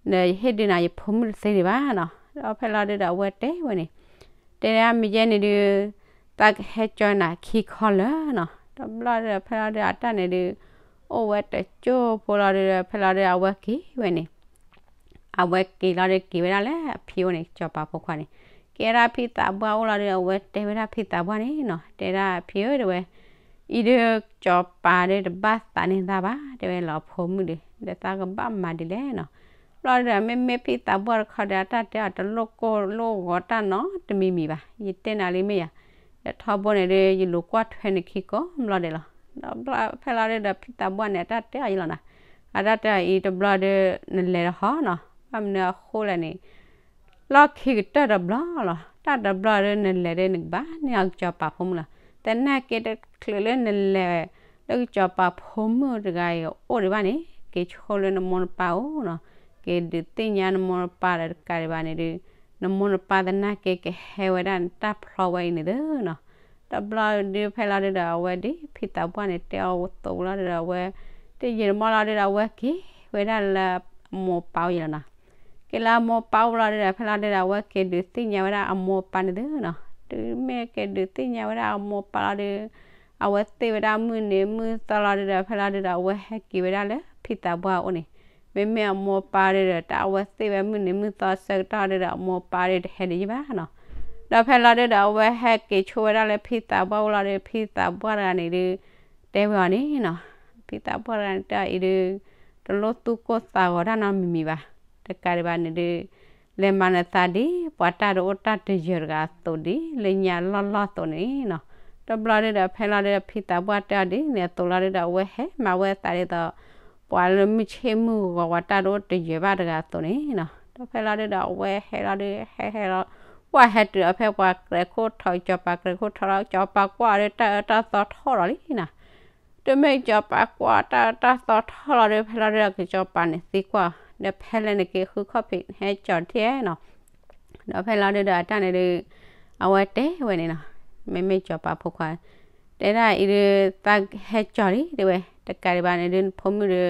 ဒီးယဟ့ၣ်ဒုးနၤယဖိမုၣ်တသ့ဒံးဘၣ်နီၤ. ဒီးဖဲလီၤဒုဒီး အဝဲတဲဝဲန့ၣ်, တဲဒၣ်မ့ၢ်ယဲန့ၣ်ဒု သးကဟဲကၠီနၤခံခီလၢာ်နီၤ. တဘျီဒီးဖဲလီၤဒုဒီး အတၢ်န့ၣ်ဒု အိၣ်ဝဲတစိၢ်ဖိလီၤဒုဒီး ဖဲလီၤဒုဒီး အဝဲက့ၤဝဲန့ၣ်, အဝဲက့ၤလီၤဒု က့ၤဝဲဒၣ်လၢအဖံအိၣ်န့ၣ် ကစီၤပၤဖိခွါန့ၣ်, က့ၤဝဲဒၣ်ဖံသးပှၢ်အိၣ်လီၤဒုဒီး အဝဲတဲဝဲဒၣ်ဖံသးပှၢ်န့ၣ်နီၤ, တဲဒၣ်ဖံဧၢ တဲဝဲ, အံၤဒု ကစီၤပၤဒုတဘၣ်သးန့ၢ်သးဘၣ် တဲဝဲလီၤ ဖိမုၣ်ဒု, ဒီးသးကဘၣ်မၤဒ်လဲၣ်နီၤ. ဘျီဒုဒီး မ့မ့ၢ်ဖံသးပှၢ်တခီဒီး အတၢ်တဲအီၤ တလိၣ်ကိၢ်လိၣ်ဂီၤတၢ်နီတမံၤမံၤဘၣ်, ယတဲနၤလံမ့ၢ်ယၤ, ဒီးထီဘိန့ၣ်ဒု ယလူၤကွၢ်ထွဲနခံကိးဘျီဒဲးလီၤ. ဒီးဖဲလီၤဒုဒီး ဖံသးပှၢ်န့ၣ် အတၢ်တဲအီၤယလီၤနီၤ, အတၢ်တဲအီၤအံၤ တဘျီဒု နလဲၤတဟီနီၤ, ဘၣ်မနုၤအဃိလဲၣ်န့ၣ် လီၢ်ခံကတၢၢ်တဘျီလီၤ. တၢ်တဘျီဒု နလဲၤဒု နကဘၣ်န့ၢ်အီၤကစီၤပၤဖိမုၣ်လီၤ. သနာ်က့တချုးလၢနလဲၤ လၢကစီၤပၤဖိမုၣ်တဂၤအံၤအိၣ်ဒံးဘၣ်န့ၣ် က့ၤဆိလၢနမိၢ်နပၢ်အိၣ်နီၤ, က့ၤဒုးသ့ၣ်ညါနမိၢ်နပၢ်ဒီးတကးဒံးဘၣ်န့ၣ်ဒု နမိၢ်နပၢ်သနာ်က့ကဟဲဝဲဒၣ်နတၢ်ဖျီဝဲအံၤန့ၣ်သုနီၤ. တဘျီဒု ဖဲလီၤဒုဒီး အဝဲဒ်ဖံသးပှၢ်န့ၣ် တဲအီၤအသိးလီၤဒုဒီး အဝဲ တယံာ်တမီၢ်လီၤဒုဒီး အဝဲက့ၤဝဲဒၣ်လၢအမိၢ်ပၢ်အိၣ်ယလီၤနီၤ. က့ၤလၢအမိၢ်ပၢ်အိၣ်လီၤဒုဒီး ဖဲလီၤဒုဒီး အဝဲက့ၤဒုးသ့ၣ်ညါဝဲဒၣ်အမိၢ်ပၢ်န့ၣ်သုနီၤ. တုၤမ့ၢ်က့ၤဒုးသ့ၣ်ညါဝဲဒၣ်အမိၢ်ပၢ်လီၤဒု အဝဲသ့ၣ်ဝဲဒၣ်မုၢ်နံၤမုၢ်သီလီၤဒုဒီး ဖဲလီၤဒုဒီး အဝဲဟဲက့ၤဝဲဒၣ်လၢဖံသးပှၢ်အအိၣ်န့ၣ်, မ့မ့ၢ်အမိၢ်ပၢ်ဒုဒီး တၢ်အဝဲသ့ၣ်ဝဲမုၢ်နံၤမုၢ်သီဆၢကတီၢ်ဒုဒီး အမိၢ်ပၢ်ဒုတဟဲဒံးယံၤဘၣ်နီၤ. ဒီးဖဲလီၤဒုဒီး အဝဲဟဲက့ၤဆိဝဲဒၣ်လၢဖံသးပှၢ်အိၣ်လီၤဒု ဖံသးပှၢ်တဂၤန့ၣ်ဒု တဲဝဲအီၤန့ၣ်နီၤ, ဖံသးပှၢ်တဂၤန့ၣ်တဲအီၤအံၤဒု တလိၣ်သူၣ်ကိၢ်သးဂီၤတၢ်နီတမံၤမံၤဘၣ်. တကးဒံးဘၣ်န့ၣ်ဒု လဲၤမၤနသးဒ် ပှၤတၢ်တအိၣ်တၢ်တယၢၤတဂၤအသိးဒ် လၢညါလီၢ်လီၢ်အသိးန့ၣ်နီၤ. တဘျီဒုဒီး ဖဲလီၤဒုဒီး ဖံသးပှၢ်တဲအီၤဒ်န့ၣ်အသိးလီၤဒုဒီး အဝဲဟဲမၤဝဲအသးဒ်သိး ပှၤလၢမုၢ်ဆ့ၣ်မုၢ်ဂီၤ ပှၤတၢ်တအိၣ်တယၢၤဘၣ်တဂၤအသိးန့ၣ်နီၤ. ဒီးဖဲလီၤဒုဒီး အဝဲဟဲလီၤဒု ဟဲဟဲလီၤ ပှၢ်ဟဲတုၤအီၤဖဲပှၤကြဲးခိၣ်ထီၣ် ကစီၤပၤကြဲးခိၣ်ထီၣ်လီၤ ကစီၤပၤကွၢ်အီၤဒု တၢ်အၢတၢ်သီထီၣ်လီၤလံနီၤ. တုၤမ့ၢ်ကစီၤပၤကွၢ်တၢ်အၢတၢ်သီထီၣ်လီၤဒု ဖဲလီၤဒုဒီး ကစီၤပၤန့ၣ်သံကွၢ်အီၤ ဒီးဖဲလဲၣ်နက့ၤဃုခီၣ်ဖံးဟဲကၠီၤတထံၣ်နီၤ. ဒီးဖဲလီၤဒုဒီး အတၢ်န့ၣ်ဒု အဝဲတဲဝဲန့ၣ်နီၤ, မ့မ့ၢ်ကစီၤပၤဖိခွါ တဲဒၣ်အံၤဒု သးဟဲကၠီၤလံ တဲဝဲ, တကးဒံးဘၣ်န့ၣ်ဒု နဖိမုၣ်ဒု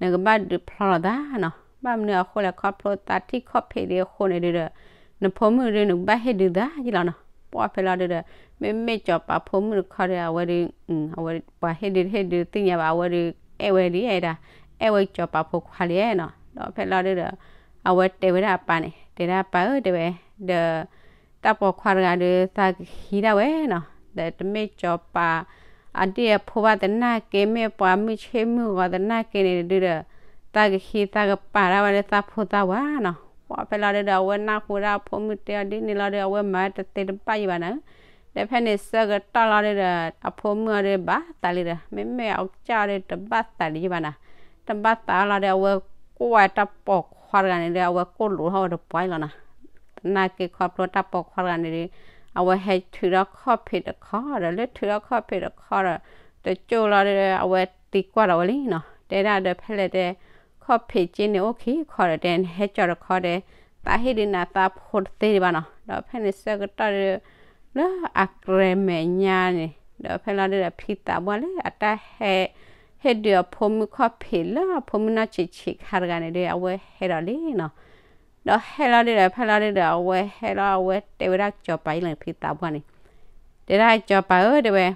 နကဘၣ်ဒုးဖျီလိာ်သးနီၤ. ဘၣ်မနုၤအဃိလဲၣ် ခီဖျိသးထံၣ်ခီၣ်ဖံးဒုအဃိန့ၣ်ဒုဒီး နဖိမုၣ်ဒု နကဘၣ်ဟ့ၣ်ဒုးသးယံၤလီၤနီၤ. ပှၢ်ဖဲလီၤဒုဒီး မ့မ့ၢ်ကစီၤပၤဖိမုၣ်တခီဒီး အဝဲဒု အဝဲ ပှၤဟ့ၣ်ဒုးတဟ့ၣ်ဒုးသ့ၣ်ညါဘၣ် အဝဲဒု အဲၣ်ဝဲလံအဲၣ်ဒၣ် အဲၣ်ဝဲကစီၤပၤဖိခွါလံနီၤ. ဒီးဖဲလီၤဒုဒီး အဝဲတဲဝဲဒၣ်အပၢ်န့ၣ် တဲဒၣ်ပၢ်ဧၢ တဲဝဲ, ဒီး တၢ်ပိာ်ခွါတဂၤဒု သးကဟံးဒၣ်ဝဲနီၤ, ဒီးတမ့ၢ်ကစီၤပၤ အဒ့ၣ်အဖိဘၣ်သနာ်က့ မ့ၢ်ပှၤမုၢ်ဆ့ၣ်မုၢ်ဂီၤသနာ်က့န့ၣ်ဒုဒီး သးကဟံးသးကပာ်ဒၣ်ဝဲလၢသးဖိသးဝၤနီၤ. ပှၢ်ဖဲလီၤဒုဒီး အဝဲနၢ်ဟူဝဲဒၣ်အဖိမုၣ်တဲအီၤဒ်န့ၣ်လီၤဒု အဝဲမၤတသ့တဘၣ်ယံၤဘၣ်နီၤ. ဒီးဖဲန့ၣ်ဆၢကတီၢ်လီၤဒုဒီး အဖိမုၣ်အီၤဒုဘၣ်သးလံဒီး မ့မ့ၢ်အကစၢ်အီၤဒုတဘၣ်သးလံယံၤဘၣ်နီၤ. တဘၣ်သးလီၤဒု အဝဲကွၢ်တၢ်ပိာ်ခွါတဂၤန့ၣ်ဒု အဝဲကိၢ်လိာ်ထီၣ်ဝဲတပှၢ်လီၤနီၤ. သနာ်က့ခီဖျိတၢ်ပိာ်ခွါတဂၤန့ၣ်ဒု အဝဲဟဲထုးထီၣ်ခီၣ်ဖံးတခီဒီး လၢထုးထီၣ်ခီၣ်ဖံးတခီဒီး တကၠိၢ်လီၤဒု အဝဲသံကွၢ်ဒီးဝဲလံနီၤ. တဲဒၣ်ဒီးဖဲလဲၣ်တဲ ခီၣ်ဖံးက့န့ၣ်အိၣ်ခံခီဒီး တဲနဟဲကၠီၤတခီဒီး သးဟ့ၣ်ဒုးနၤသးဖိတသ့ဒံးဘၣ်နီၤ. ဒီးဖဲန့ၣ်ဆၢကတီၢ်ဒု လၢအကြဲးမဲာ်ညါန့ၣ် ဒီးဖဲလီၤဒုဒီးဖံသးပှၢ်လၢအတၢ်ဟဲ ဟ့ၣ်ဒုးအဖိမုၣ်ခီၣ်ဖံးလၢအဖိမုၣ်နီၢ်ဆံးဆံးခါတဂၤန့ၣ်ဒု အဝဲဟဲဒီးလံနီၤ. ဒီးဟဲလီၤဒုဒီး ဖဲလီၤဒုဒီး အဝဲဟဲလီၤ အဝဲတဲဝဲဒၣ်ကစီၤပၤယံၤလီၤ ဖံသးပှၢ်န့ၣ် တဲဒၣ်ကစီၤပၤဧၢ တဲဝဲ,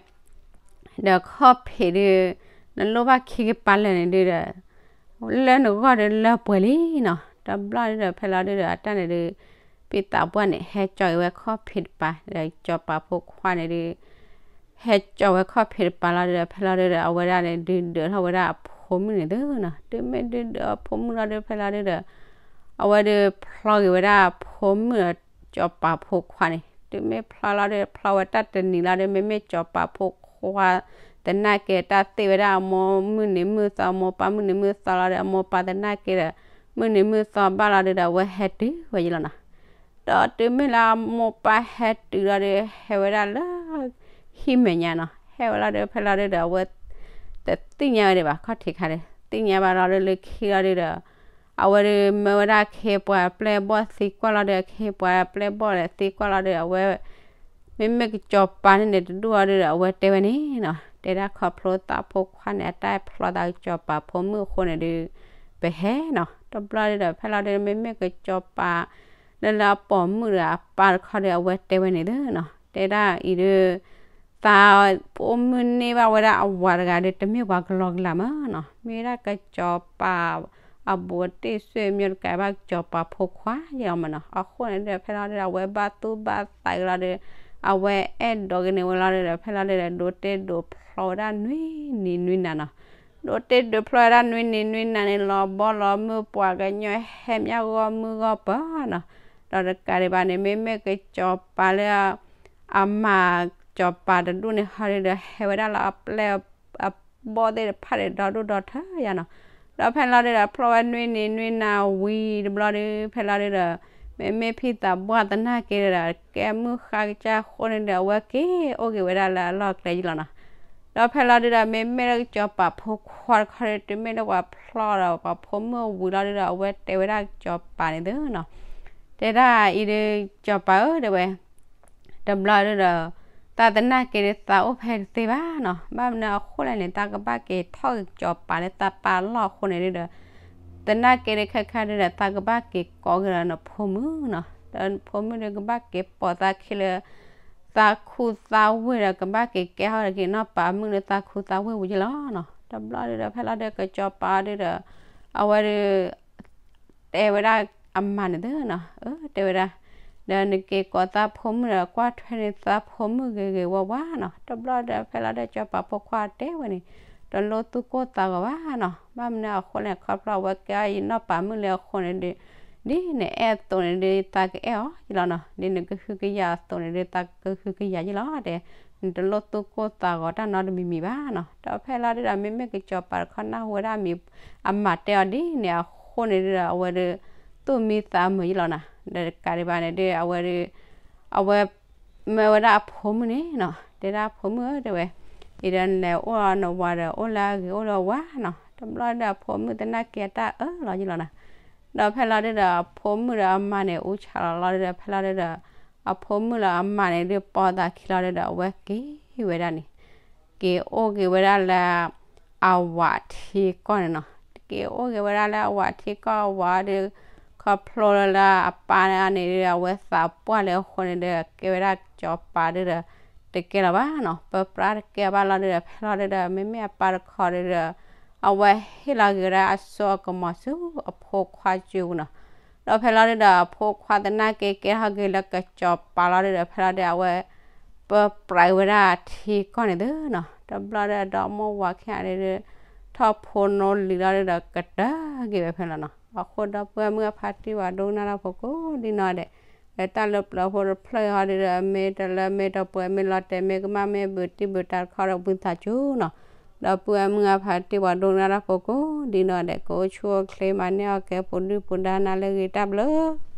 ဒီးခီၣ်ဖံးဒု နလိၣ်ဘၣ်ခံကပၤလၢာ်န့ၣ်ဒုဒီး လၢနဂီၢ်ဒုလၢပှဲၤလံနီၤ. တဘျီဒုဒီး ဖဲလီၤဒုဒီး အတၢ်န့ၣ်ဒု ဖံသးပှၢ်န့ၣ် ဟဲကၠီၤက့ၤဝဲခီၣ်ဖံးတပၤ ဒီးကစီၤပၤဖိခွါန့ၣ်ဒု ဟဲကၠီဝဲခီၣ်ဖံးတပၤလီၤဒီး ဖဲလီၤဒုဒီး အဝဲဒၣ်န့ၣ် ဒုးဒၢးထီၣ်ဝဲဒၣ်အဖိမုၣ်န့ၣ်သုနီၤ. တုၤမ့ၢ်ဒုးဒၢးအဖိမုၣ်လီၤဒီး ဖဲလီၤဒုဒီး အဝဲဒုးဖျီက့ၤဝဲဒၣ်အဖိမုၣ်ဒီး ကၠီၤပၤဖိခွါန့ၣ်. တုၤမ့ၢ်ဖျီလီၤဒီး ဖျီဝဲတၢ်တနံၤလီၤဒီး မ့မ့ၢ်ကၠီၤပၤဖိခွါ သနာ်က့တၢ်သ့ၣ်ဝဲဒၣ်အမိၢ်မုၢ်နံၤမုၢ်သီ အမိၢ်ပၢ်မုၢ်နံၤမုၢ်သီလီၤဒီး အမိၢ်ပၢ်သနာ်က့ဒီး မုၢ်နံၤမုၢ်သီဘၣ်လီၤဒုဒီး အဝဲဟဲတုၤဝဲယလီၤနီၤ. ဒီးတုၤမ့ၢ်လၢအမိၢ်ပၢ်ဟဲတုၤလီၤဒီး ဟဲဝဲဒၣ်လၢ ဟံၣ်မဲာ်ညါနီၤ. ဟဲဝဲလီၤဒီး ဖဲလီၤဒုဒီး အဝဲ တသ့ၣ်ညါဝဲဒံးဘၣ် ခီၣ်ထံးခါဒီး သ့ၣ်ညါဘၣ်လီၤဒီး လၢခံလီၤဒုဒီး အဝဲဒုးမၢဝဲဒၣ်ခ့ပှၤပျဲၢ်ဘီၣ်သံကွၢ်လီၤဒီး ခ့ပှၤပျဲၢ်ဘီၣ်ဒီးသံကွၢ်လီၤဒီး အဝဲ မ့မ့ၢ်ကၠီၤပၤန့ၣ်န့ၣ် တဒူၣ်အီၤဒုဒီး အဝဲတဲဝဲန့ၣ်နီၤ. တဲဒၣ်ခီဖျိသးဖိခွါန့ၣ် အတၢ်ဖျီသးကၠီၤပၤဖိမုၣ်အဃိန့ၣ်ဒု ပဟဲနီၤ. တဘျီဒုဒီး ဖဲလီၤဒု မ့မ့ၢ်ကၠီၤပၤ လၢလၢအပိာ်မုၣ်ဒီးအပၢ်တခီဒီး အဝဲတဲဝဲန့ၣ်သုနီၤ. တဲဒၣ်အံၤဒု သးဖိမုၣ်န့ၢ်ဘၣ်ဝဲဒၣ်အဝၤတဂၤဒီး တမ့ၢ်ပှၤကလီကလီမးနီၤ. မ့ၢ်ဝဲဒၣ်ကၠီၤပၤ အဘူးအတံၢ် ဆွေမျိုးတကးဘၣ် ကၠီၤပၤဖိခွါယလီၤမးနီၤ. အဃိန့ၣ်ဒီး ဖဲလီၤဒုဒီး အဝဲဘၣ်သူၣ်ဘၣ်သးက့ၤလီၤဒီး အဝဲအဲၣ်ဒိးက့ၤန့ၢ်ဝဲလီၤဒုဒီး ဖဲလီၤဒုဒီး ဒိးတ့ဒိးဖျီဝဲဒၣ်နွံနံၤနွံနၤနီၤ. ဒိးတ့ဒိးဖျီဝဲဒၣ်နွံနံၤနွံနၤန့ၣ် လီၤဘီလီၤမုၢ် ပှၤကညီဟဲမးဂီၢ်မုၢ်ဂီၢ်ပၤနီၤ. ဒီးတကးဒံးဘၣ်န့ၣ် မ့မ့ၢ်ကၠီၤပၤလၢ အမၤကၠီၤပၤတဒူၣ်န့ၣ်ဟီဒုဒီး ဟဲဝဲဒၣ်လၢအပျဲၢ်အဘီၣ်သ့ၣ်တဖၣ်ဒီး ဒီဒူၣ်ဒီထၢယါနီၤ. ဒီးဖဲလီၤဒုဒီး ဖျီဝဲနွံနံၤနွံနၤဝံၤတဘျီဒု ဖဲလီၤဒုဒီး မ့မ့ၢ်ဖံသးပှၢ်သနာ်က့ဒီး ကဲမုၢ်ဃါကစၢ်အဃိန့ၣ်ဒီး အဝဲက့ၤအိၣ်က့ၤဝဲဒၣ်လၢအလီၢ်ကျဲယလီၤနီၤ. ဒီးဖဲလီၤဒုဒီး မ့မ့ၢ်လၢကၠီၤပၤဖိခွါတခီဒီး တုၤမ့ၢ်လၢပှၤဖျီဒီးပှၤဖိမုၣ်ဝံၤလီၤဒုဒီး အဝဲတဲဝဲဒၣ်ကၠီၤပၤန့ၣ်သုနီၤ. တဲဒၣ်အံၤဒု ကၠီၤပၤဧၢ တဲဝဲ တဘျီဒုဒီး သးသနာ်က့ဒီး သးအိၣ်ဖဲတသ့ဘၣ်နီၤ. ဘၣ်မနုၤအဃိလဲၣ်န့ၣ် သးကဘၣ်က့ၤထီၣ်က့ၤကၠီၤပၤလၢသးပၢ်လီၢ်အဃိန့ၣ်ဒုဒီး သနာ်က့ဒီး ခဲခါဒုဒီး သးကဘၣ်က့ၤကိးက့ၤဒီးနဖိမုၣ်နီၤ. ဒီးနဖိမုၣ်ဒုး ကဘၣ်က့ၤပိာ်သးခံလၢ သးခူသးဝ့ၢ်ဒီး ကဘၣ်က့ၤကဲထီၣ်က့ၤနီၢ်ပၤမုၣ်လၢသးခူသးဝ့ၢ်ဝံၤယလီၤနီၤ. တဘျီဒုဒီး ဖဲလီၤဒု ကၠီၤပၤဒုဒီး အဝဲဒု တဲဝဲဒၣ်အမါန့ၣ်သုနီၤ, အၢ တဲဝဲဒၣ်, ဒီးနက့ၤကိးသးဖိမုၣ်ဒီး ကွၢ်ထွဲန့ၢ်သးဖိမုၣ်ဂ့ၤဂ့ၤဝါဝါနီၤ. တဘျီဒီး ဖဲလီၤဒု ကၠီၤပၤဖိခွါတဲဝဲန့ၣ်, တလိၣ်သူၣ်ကိၢ်သးဂီၤဘၣ်နီၤ. ဘၣ်မနုၤအဃိလဲၣ် ခီဖျိအဝဲကဲအီၤယနီၢ်ပၤမုၣ်လံအဃိန့ၣ်ဒီး, ဒ်နအဲၣ်အသိးန့ၣ်ဒီး သးကအဲၣ်အီၤယလီၤနီၤ. ဒ်နကဟုကယာ်အသိးန့ၣ်ဒီး သးကဟုကယာ်ယလီၤတဲ, နတလိၣ်သူၣ်ကိၢ်သးဂီၤတၢ်နီတမံၤမံၤဘၣ်နီၤ. ဒီးဖဲလီၤဒုဒီး မ့မ့ၢ်ကၠီၤပၤတခီ နၢ်ဟူဝဲဒၣ်မံၤ အမါတဲအီၤဒ်န့ၣ်အဃိန့ၣ်ဒီး အဝဲဒီး သူၣ်မံသးမုာ်ယလီၤနီၤ. ဒီးတကးဒံးဘၣ်န့ၣ်ဒီး အဝဲဒီး အဝဲ မၢဝဲဒၣ်အဖိမုၣ်န့ၣ်နီၤ, တဲဒၣ်အဖိမုၣ်ဧၢ တဲဝဲ, အံၤဒီးနလဲၤအိၣ်အီၤနဝၤဒီး အိၣ်လၢအဂ့ၤအိၣ်လၢအဝါနီၤ. တဘျီဒီးအဖိမုၣ်သနာ်က့အတၢ်အၢၣ်လီၤယလီၤနီၤ. ဒီးဖဲလီၤဒုဒီး အဖိမုၣ်ဒီးအမါန့ၣ် အူဆါလီၤလီၤဒီး ဖဲလီၤဒုဒီး အဖိမုၣ်လၢအမါန့ၣ်ဒုး ပိာ်သးခံလီၤဒုဒီး အဝဲက့ၤဝဲဒၣ်န့ၣ် က့ၤအိၣ်က့ၤဝဲဒၣ်လၢ အဝၤထံကီၢ်န့ၣ်နီၤ. က့ၤအိၣ်က့ၤဝဲဒၣ်လၢအဝၤထံကီၢ်အဝၤဒီး ခီဖျိလၢအပၢ်န့ၣ်ဒီး အဝဲသးပှၢ်လံအဃိန့ၣ်ဒီး ကဲဝဲဒၣ်ကၠီၤပၤဒုဒီး တကဲလီၤဘၣ်နီၤ, ပၢပြးတကဲဘၣ်လီၤဒုဒီး ဖဲလီၤဒုဒီး မ့မ့ၢ်အပၢ်တခီဒုဒီး အဝဲဟ့ၣ်လီၤက့ၤဝဲဒၣ်အစိအကမီၤဆူအဖိခွါစုပူၤနီၤ. ဒီးဖဲလီၤဒုဒီး အဖိခွါသနာ်က့ကဲထီၣ်က့ၤလၢကၠီၤပၤလီၤဒုဒီး ဖဲလီၤဒုဒီး အဝဲ ပၢပြးဝဲဒၣ်ထံကီၢ်န့ၣ်သုနီၤ. တဘျီဒီး ဒီမိၢ်ဝၤခံဂၤန့ၣ်ဒီး ထီၣ်ဖိနီလံၤလီၤဒုဒီး ကတၢၢ်က့ၤဝဲဖဲလီၤနီၤ. အဃိဒီပုၢ်ဝဲၢ်မုၣ်အဖါတံၢ်ဝၤဒိကနၣ်တၢ်ဖိကိးဒ်နီၢ်ဒဲး, လၢတၢ်လၢပျၢၤဖိတဖျၢၣ်ဟီဒုဒီး မ့ၢ်တလၢမ့ၢ်တပှဲၤ မ့ၢ်လီၤတဲာ် မ့ၢ်ကမၣ်မ့ၢ်ဘုးတံၢ်ဘုးတၢ်တခီဒီး ဝံသးစူၤနီၤ. ဒီပုၢ်ဝဲၢ်မုၣ်အဖါတံၢ်ဝၤဒိကနၣ်တၢ်ဖိကိးဒ်နီၢ်ဒဲး ကအိၣ်ဆူၣ်အိၣ်ချ့ မၤန့ၢ်အီၣ်ကဲ ပူၤဒုၣ်ပူၤဒါနၤလၢအဂ့ၤ တၢ်ဘျုး